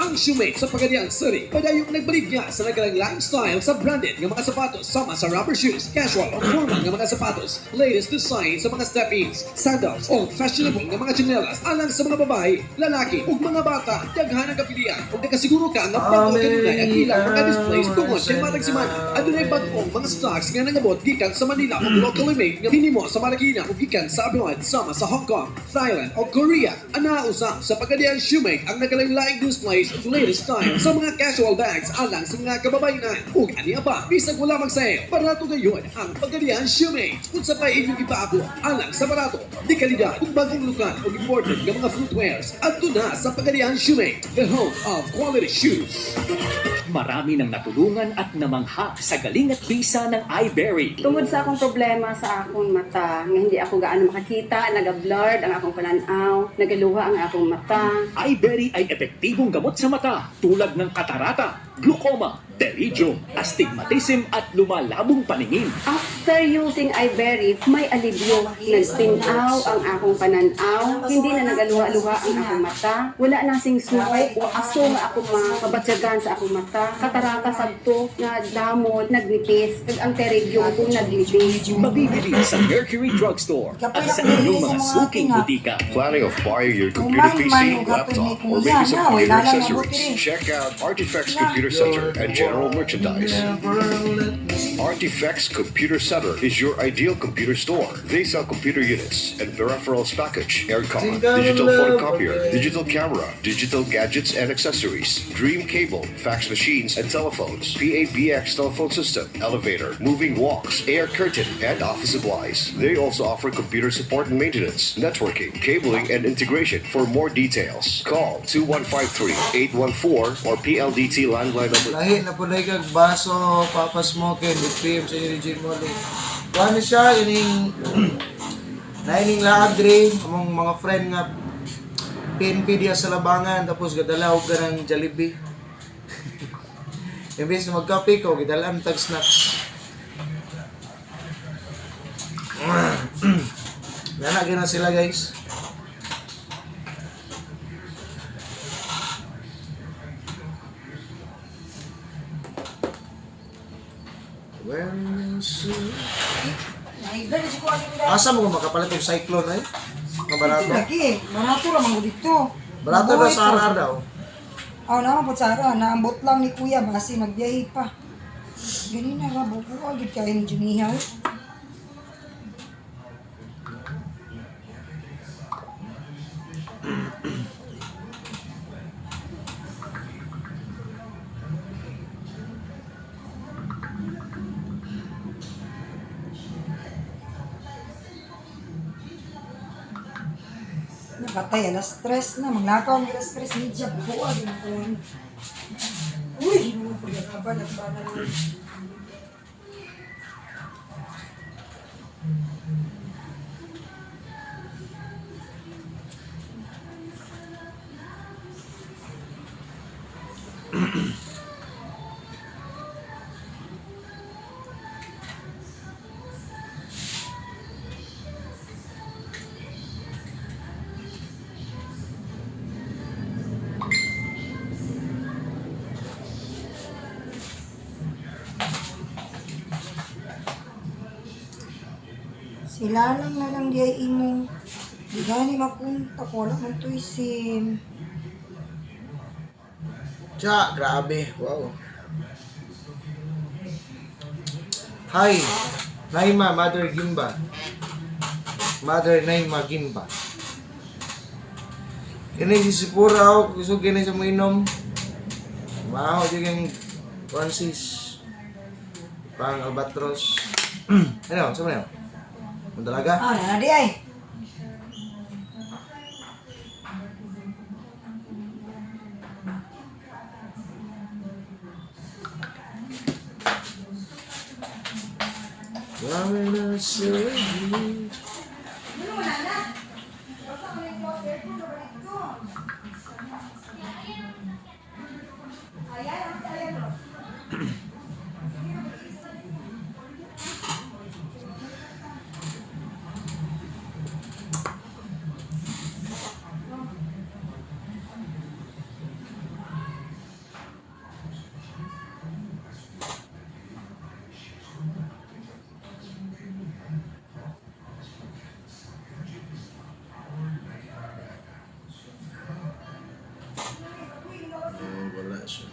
Ang Shoemate sa Pagadian City, padayong nagbaligya sa nagalang lifestyle sa branded nga mga sapatos sama sa rubber shoes, casual o formal nga mga sapatos, latest design sa mga step-ins, sandals o fashionable nga mga tsinelas alang sa mga babae, lalaki ug mga bata. Daghan ang kapilian ug nakasiguro ka nga bag-o kanunay ang ilang mga displays tungod kay matag semana. Adunay bag-ong mga stocks nga nangabot gikan sa Manila ug locally made nga hinimo sa Marikina ug gikan sa abroad sama sa Hong Kong, Thailand o Korea. Ana usab sa Pagadian Shoemate ang nagalaing displays ug latest style sa mga casual bags alang sa mga kababayenan. Ug aniya pa, bisag wala mag-sale, barato gayon ang Pagadian Shoemate. Unsa pa inyong ipaabot alang sa barato, di kalidad ug bagong lokal ug imported nga mga footwears. Adto na sa Pagadian Shoemate, the home of quality shoes. Marami nang natulungan at namangha sa galing at bisa ng iBerry. Tungod sa akong problema sa akong mata, nga hindi ako gaano makakita, naga-blurred ang akong pananaw, nagaluha ang akong mata. iBerry ay epektibong gamot sa mata tulad ng katarata, glaucoma, pterygium, astigmatism at lumalabong paningin. After using iBerry, may alibyo. Nagtinaw ang akong pananaw, hindi na nagaluha-luha ang akong mata, wala na sing suway o aso nga ako mapabatyagan sa akong mata, katarata sadto nga damol, nagnipis, kag ang pterygium kung nagnipis. Mabibili sa Mercury Drugstore at sa inyong mga suking butika. Planning of buying your computer Kumain man PC, og hapon ni laptop, or kuya maybe some na, computer wala lang accessories? mabuti. Check out Artifacts Computer Computer Center and general merchandise. Artifacts Computer Center is your ideal computer store. They sell computer units and peripherals package, aircon, Think I'm in digital love photocopier, again. digital camera, digital gadgets and accessories, dream cable, fax machines and telephones, PABX telephone system, elevator, moving walks, air curtain, and office supplies. They also offer computer support and maintenance, networking, cabling, and integration. For more details, call 2153-814 or PLDT landline number Lahi na po kag baso, Papa Smokin, with PM sa inyo ni Jim Molly. Kuha na siya, ining, naining laag dre, among mga friend nga PNP diya sa labangan, tapos gadala og ka ng Jollibee. Imbes na magkape ko, gidalaan tag snacks. Nana gina sila, guys. When you see. Asa mo kung makapalit og cyclone ay? Nga barato. Lagi, barato ra man gud dito. Barato na sa RR daw. Aw, naman po sa ara, naambot lang ni kuya basi nagbiyahe pa. Gani na ra buko gid kayo ni Junihaw. Napatay, alas stress na. Maglakaw ang alas stress. Media, buwa. Ginakuhan. Uy, hinuha po yung aba. Nagbana na. Sila lang na lang di ay imong. Di gani makunta ko. Wala man to'y sim. Tsa, grabe. Wow. Hi, Naima Mother Gimba. Mother Naima Gimba. Kini si Sipura ako, gusto kini sa mainom. Maho di kang Francis. Pang Albatros. Ano, sa man Mandalaga? Ah, na di ay. Grabe na sa Oh, wala siya.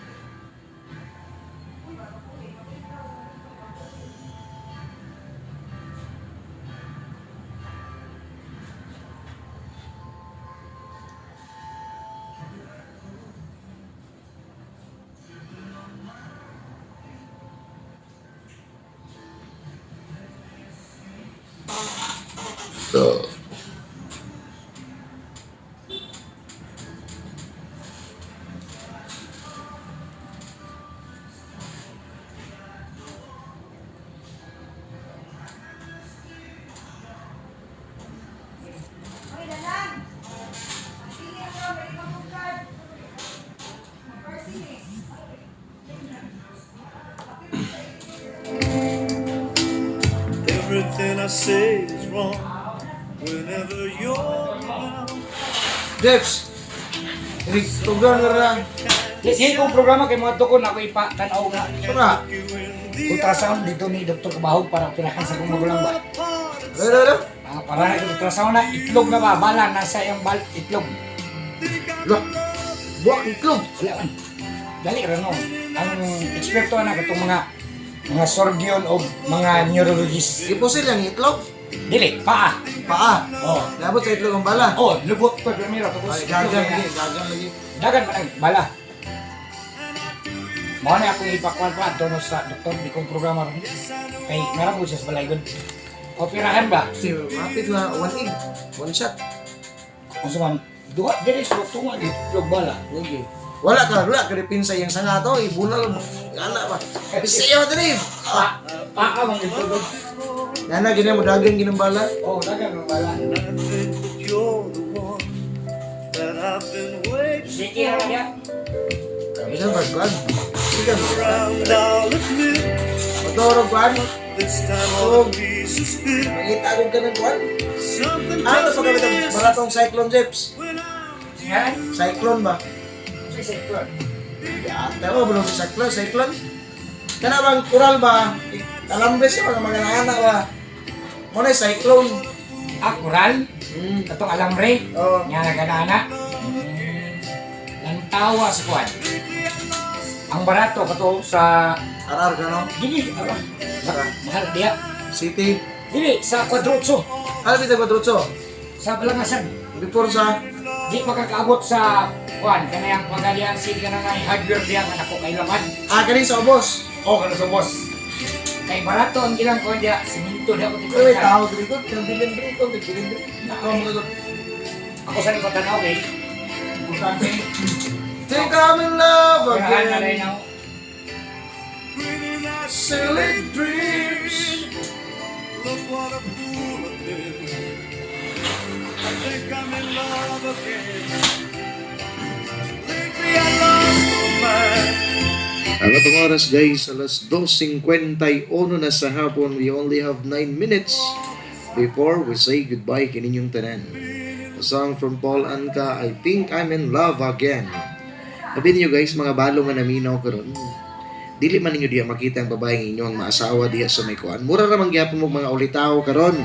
Everything I say is wrong whenever you're around. Jeps! Tugan na ra. Di kong programa kay mga tukon ako ipatanaw nga. Tara. Ultrasound dito ni Dr. Kabahog para pirakan sa kong magulang ba. Ano, ano? Ah, para ultrasound na itlog na ba bala nasa iyang bal itlog. Lah. Buwak itlog. Wala man. Dali ra no. Ang eksperto ana katong mga surgeon o mga neurologist. Gipusil ang itlog. Dili, paa. Paa. Oh. Labot sa itlog ang bala. Oh, lubot pa primero tapos Ay, dagan lagi, dagan lagi. Dagan pa nang bala. Mao na akong ipakuan pa adto no sa doktor di kong programa ron. Kay meron ko siya sa balay gud. Operahan ba? Si mapit na one egg, one shot. Unsa man duha diri sa tunga di itlog bala. Sige. Wala ka dipinsa iyang sanga to, ibunal ana ba. Bisaya diri. Pa, paa man itlog. Nana gini mo dagan ginang bala. Oh, dagan man bala. I think that you're the one that I've been waiting Sige ra niya. Bisan ba kuan? Sige. around. I'll admit Motorog kuan. this time all the pieces fit. Mangita ko ka ng kuan. Something Ah, tells to me pagkamit ang this baratong cyclone jeeps. Yan. Cyclone ba? Sa sektor. Ya, tawa ba sa cyclone, cyclone? Kana bang kural ba? Alambes sa mga mga anak ba? Mo na cyclone. Ah, kural. Katong alambre. Oh. Nga naganana. Lantawa sa kuan. Ang barato kato sa Arar ka no? dili ara. Mahal diya. City. Dili sa Quadrotso, Ano sa Quadrotso? sa Balangasan. Before sa Di makakaabot sa kuan kanayang pagalian city kanang ay hardware diya nga nako kay laman. Ah, kani sa ubos. O kana sa boss. Kay barato ang ilang kuan diya, simento diya ko Uy, tao diri ko, kanang bilin diri ko, bilin diri. Ako mo ko. Ako sa ni patanaw kay. Importante. Think I'm in love Kaya na rin again. ako. Silly dreams. Look what a fool I've been. I think I'm in love again. Lately I lost my mind. Ang atong oras guys, alas 2:51 na sa hapon. We only have 9 minutes before we say goodbye kininyong tanan. A song from Paul Anka, I Think I'm in Love Again. Sabi niyo guys, mga balo nga naminaw karon. Dili man ninyo diya makita ang babaeng inyong maasawa diya sa may kuan. Mura ra man gyapon mo mga ulitaw karon.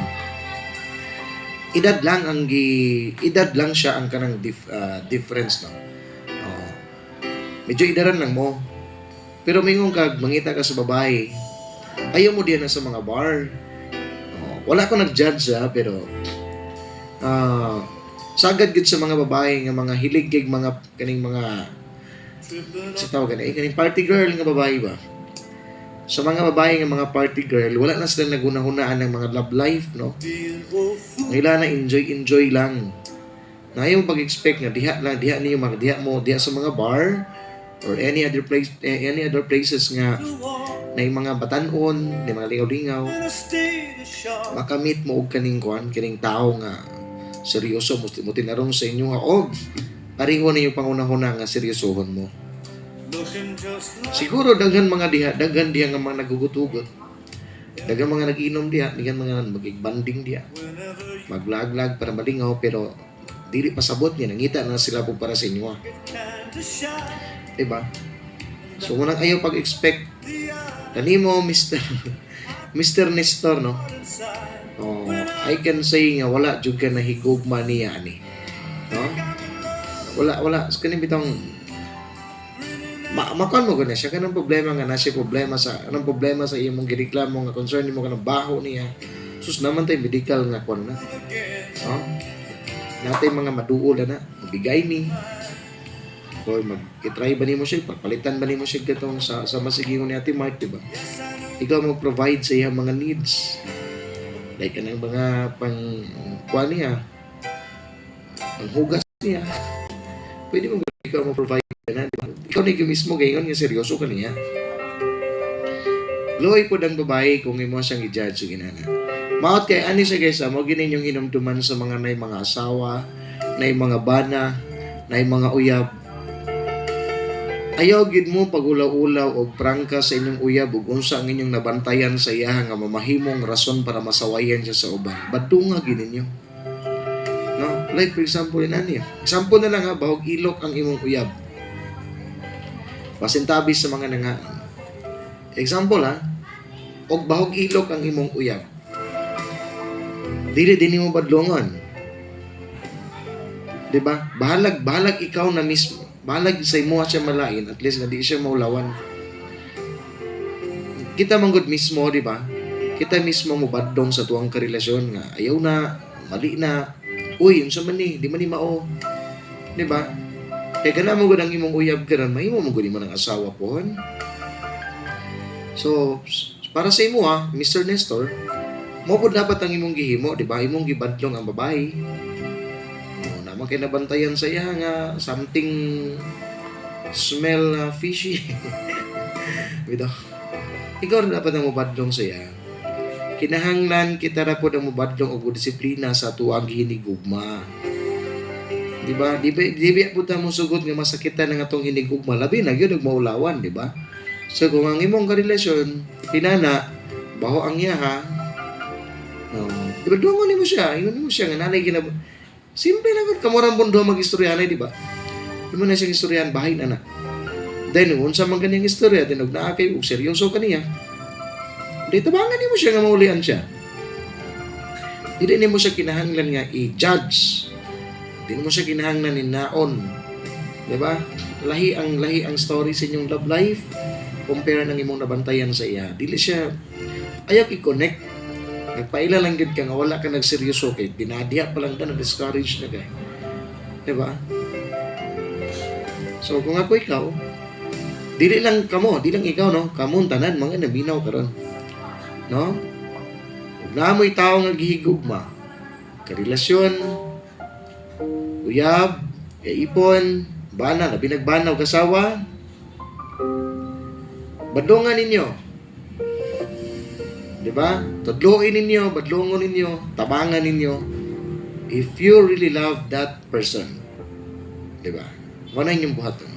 Edad lang ang gi edad lang siya ang kanang difference no. Oh. Medyo idaran lang mo. Pero mingon kag mangita ka sa babae, ayaw mo diyan na sa mga bar. Oh, wala ko nag-judge ha, pero sagad gid sa mga babae nga mga hilig kay mga kaning mga sa tawag gani kaning party girl nga babae ba. Sa mga babae nga mga party girl, wala na sila nagunahunaan ng mga love life, no? Ang ila na enjoy enjoy lang. Na ayaw pag-expect nga diha lang diha niyo mga diha mo diha sa mga bar or any other place eh, any other places nga na yung mga batanon, na yung mga lingaw-lingaw, makamit mo og kaning kuan kining tao nga seryoso mo, mo tinarong sa inyo nga og pareho na yung pangunahuna nga seryosohon mo. Looking just like Siguro daghan mga diha, daghan diha nga mga nagugutugot. Daghan mga nag-inom diha, daghan mga magigbanding diha. Maglaglag para malingaw pero dili pasabot niya nangita na sila po para sa inyo. Ah. kind of shy. Diba? So unang ayaw pag-expect kanimo Mr. Mr. Nestor no. Oh, I can say nga wala jud ka nahigugma niya ani. No? Wala wala kani bitong makuan mo gud na siya kanang problema nga na siya problema sa anong problema sa imong gireklamo nga concern nimo kanang baho niya. Sus naman tay medical nga kuan na. No? Natay mga maduol na mabigay ni or mag i-try ba nimo siya pagpalitan ba nimo siya katong sa masigingon ni Ate Mark, di ba? Ikaw mo provide sa iyang mga needs. Like anang mga pang kuan niya, panghugas niya. Pwede mo ikaw mo provide na, di ba? Ikaw na yung mismo gayon nga seryoso ka niya. Luoy po ang babae kung imo siyang i-judge sige na. Maot kay ani siya guys, mo gini inyong hinumduman sa mga nay mga asawa, nay mga bana, nay mga uyab. Ayaw gid mo pagulaw-ulaw og prangka sa inyong uyab ug unsa ang inyong nabantayan sa iyaha nga mamahimong rason para masawayan siya sa uban. Badunga gid ninyo. No? Like for example inani. Example na lang ha, bahog ilok ang imong uyab. Pasintabi sa mga nangaan. Example ha, og bahog ilok ang imong uyab. Dili din nimo badlongon. 'Di ba? Bahalag bahalag ikaw na mismo. Bahalag sa imo siya malain, at least nga di siya maulawan. Kita man gud mismo, di ba? Kita mismo mo badlong sa tuang karelasyon nga ayaw na, mali na. Uy, unsa man ni, di man ni mao. Di ba? Kay gana mo gud ang imong uyab karon, mahimo mo gud imo ng asawa pohon. So, para sa imo ha, Mr. Nestor, mo pud dapat ang imong gihimo, di ba? Imong gibadlong ang babae. Oh, naman kay nabantayan sa iya nga something smell fishy. Bitaw. Ikaw rin dapat ang mubadlong sa iya. Kinahanglan kita ra pod ang mubadlong og disiplina sa tuang hinigugma. Di ba? Di ba pud ta mosugot nga masakitan ang atong hinigugma, labi na gyud og maulawan, di ba? So kung ang imong karelasyon pinana baho ang iya ha. Oh, di ba dungon nimo siya, ingon nimo siya nga nanay ginab. Simple lang gud kamo ra mundo mag-istoryahan, di ba? Di mo na siyang istoryahan bahin ana. Then unsa man kaniyang istorya, then og naa kay og seryoso kaniya. Di tabangan nimo siya nga maulian siya. Dili nimo siya kinahanglan nga i-judge. Di mo siya kinahanglan ni naon. Di ba? Lahi ang story sa inyong love life compare ng imong nabantayan sa iya. Dili siya ayaw i-connect. Nagpaila lang gid ka nga wala ka nagseryoso kay dinadiya pa lang ka, na-discourage na kay. Di ba? So kung ako ikaw, dili lang kamo, di lang ikaw, no, kamon tanan mga naminaw karon. No? Ug naa mo'y tawo nga gihigugma, karelasyon, uyab, ipon, bana, labi nagbana og asawa, badlongan ninyo. Di ba? Tudloin ninyo, badlongon ninyo, tabangan ninyo. If you really love that person. Di ba? Wala inyong buhaton.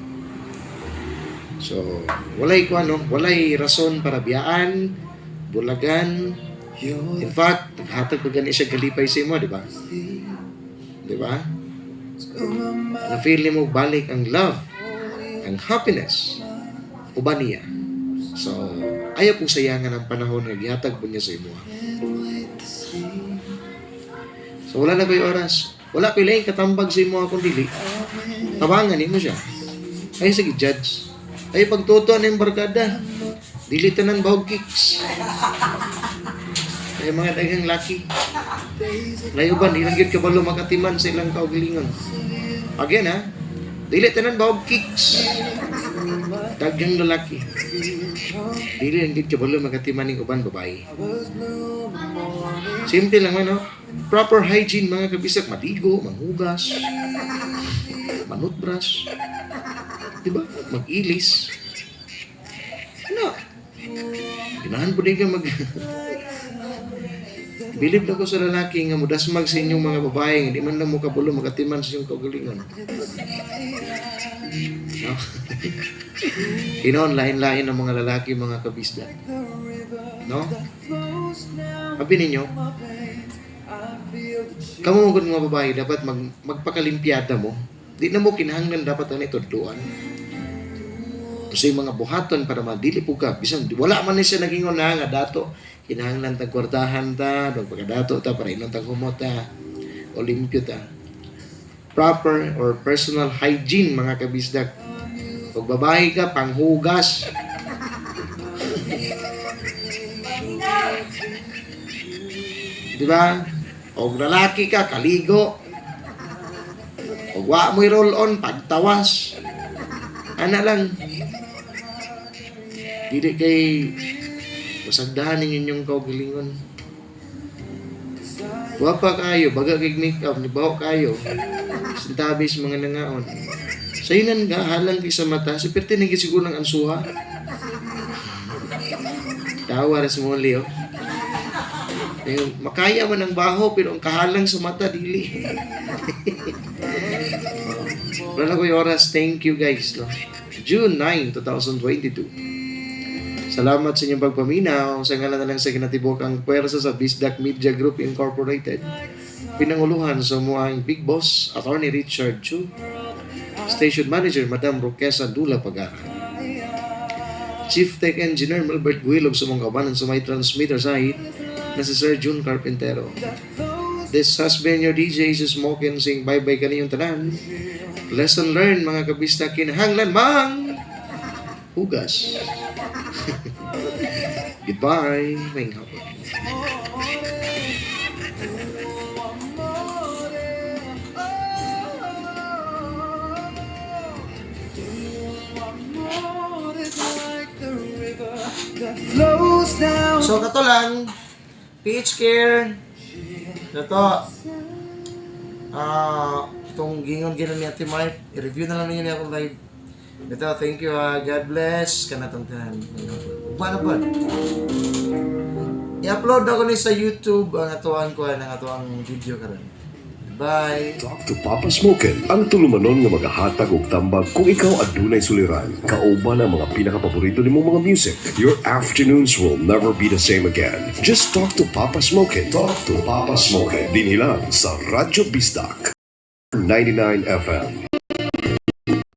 So, walay ko ano, walay rason para biyaan, bulagan. In fact, naghatag pa gani siya galipay sa imo, di ba? Di ba? Na-feel nimo balik ang love, ang happiness, uban niya. So, ayaw kong sayangan ang panahon nga gihatag po niya sa imo. So, wala na ko'y oras. Wala ko'y laing katambag sa imo akong dili. Tabangan nimo siya. Ay, sige, judge. Ay, pagtuto na yung barkada. Dili tanan bahog kicks. Ay, mga daghang laki. Layo ba, di lang gyud kabalo makatiman sa ilang kaugalingon. Again ha, dili tanan bahog kicks. Daghang lalaki. Dili lang gyud kabalo makatiman ning uban babae. Simple lang man, no? Proper hygiene, mga kabisdak, maligo, manghugas, manutbrush, di ba? Mag-ilis. Ano? Ginahan po din ka mag. Bilib na ko sa lalaki nga mudasmag sa inyong mga babae nga di man lang mo kabulo makatiman sa inyong kaugalingon. No? Hinoon, lain-lain ang mga lalaki, mga kabisdak. No? Sabi ninyo, kamo mo mga babae, dapat magpakalimpyada mo. Di na mo kinahanglan dapat ang itudluan. Kasi yung mga buhaton para madili po ka. Bisan wala man ni siya nagingon na nga dato. Kinahanglan tag kwartahan ta, pagkadato ta para inon tag humot ta, o limpyo ta. Proper or personal hygiene, mga kabisdak. Pag babae ka, panghugas. Di ba? Og lalaki ka, kaligo. Og wa mo'y roll on, pagtawas. Ana lang. Dili kay pasagdahan ninyo inyong kaugalingon. Wapa kayo, baga kay makeup, nibaho kayo. Sintabis mga nangaon. Sayunan ka, halang kay sa mata, si perti nang siguro ng ansuha. Tawa ras mo Leo. Eh, makaya man ang baho pero ang kahalang sa mata dili. Oh, wala na ko'y oras. Thank you guys. No? June 9, 2022. Salamat sa inyong pagpaminaw. Sa ngalan na lang sa kinatibok ang puwersa sa Bisdak Media Group Incorporated. Pinanguluhan sa muang Big Boss, Attorney Richard Chu. Station Manager, Madam Roquesa Dula Pagara. Chief Tech Engineer Melbert Guilog sa mga kabanan sa may transmitter side na si Sir June Carpintero. This has been your DJ si Smoke and Sing. Bye-bye kaniyong tanan. Lesson learned, mga kabista, kinahanglan mang hugas. Goodbye. Maayong hapon. Flows down. So kato lang, PH Care. Ito. Ah, itong gingon ginon ni Ate Mark, i-review na lang ninyo niya akong live. Ito, thank you ha. God bless. Kanatong tanan. Ugma na ba? I-upload ako ni sa YouTube ang atuang ko ang atuang video karon. Bye. Talk to Papa Smokin, ang tulumanon nga magahatag og tambag kung ikaw adunay suliran. Kauban ang mga pinakapaborito nimong mga music. Your afternoons will never be the same again. Just talk to Papa Smokin. Talk to Papa Smokin. Dinhi lang sa Radyo Bisdak 99 FM.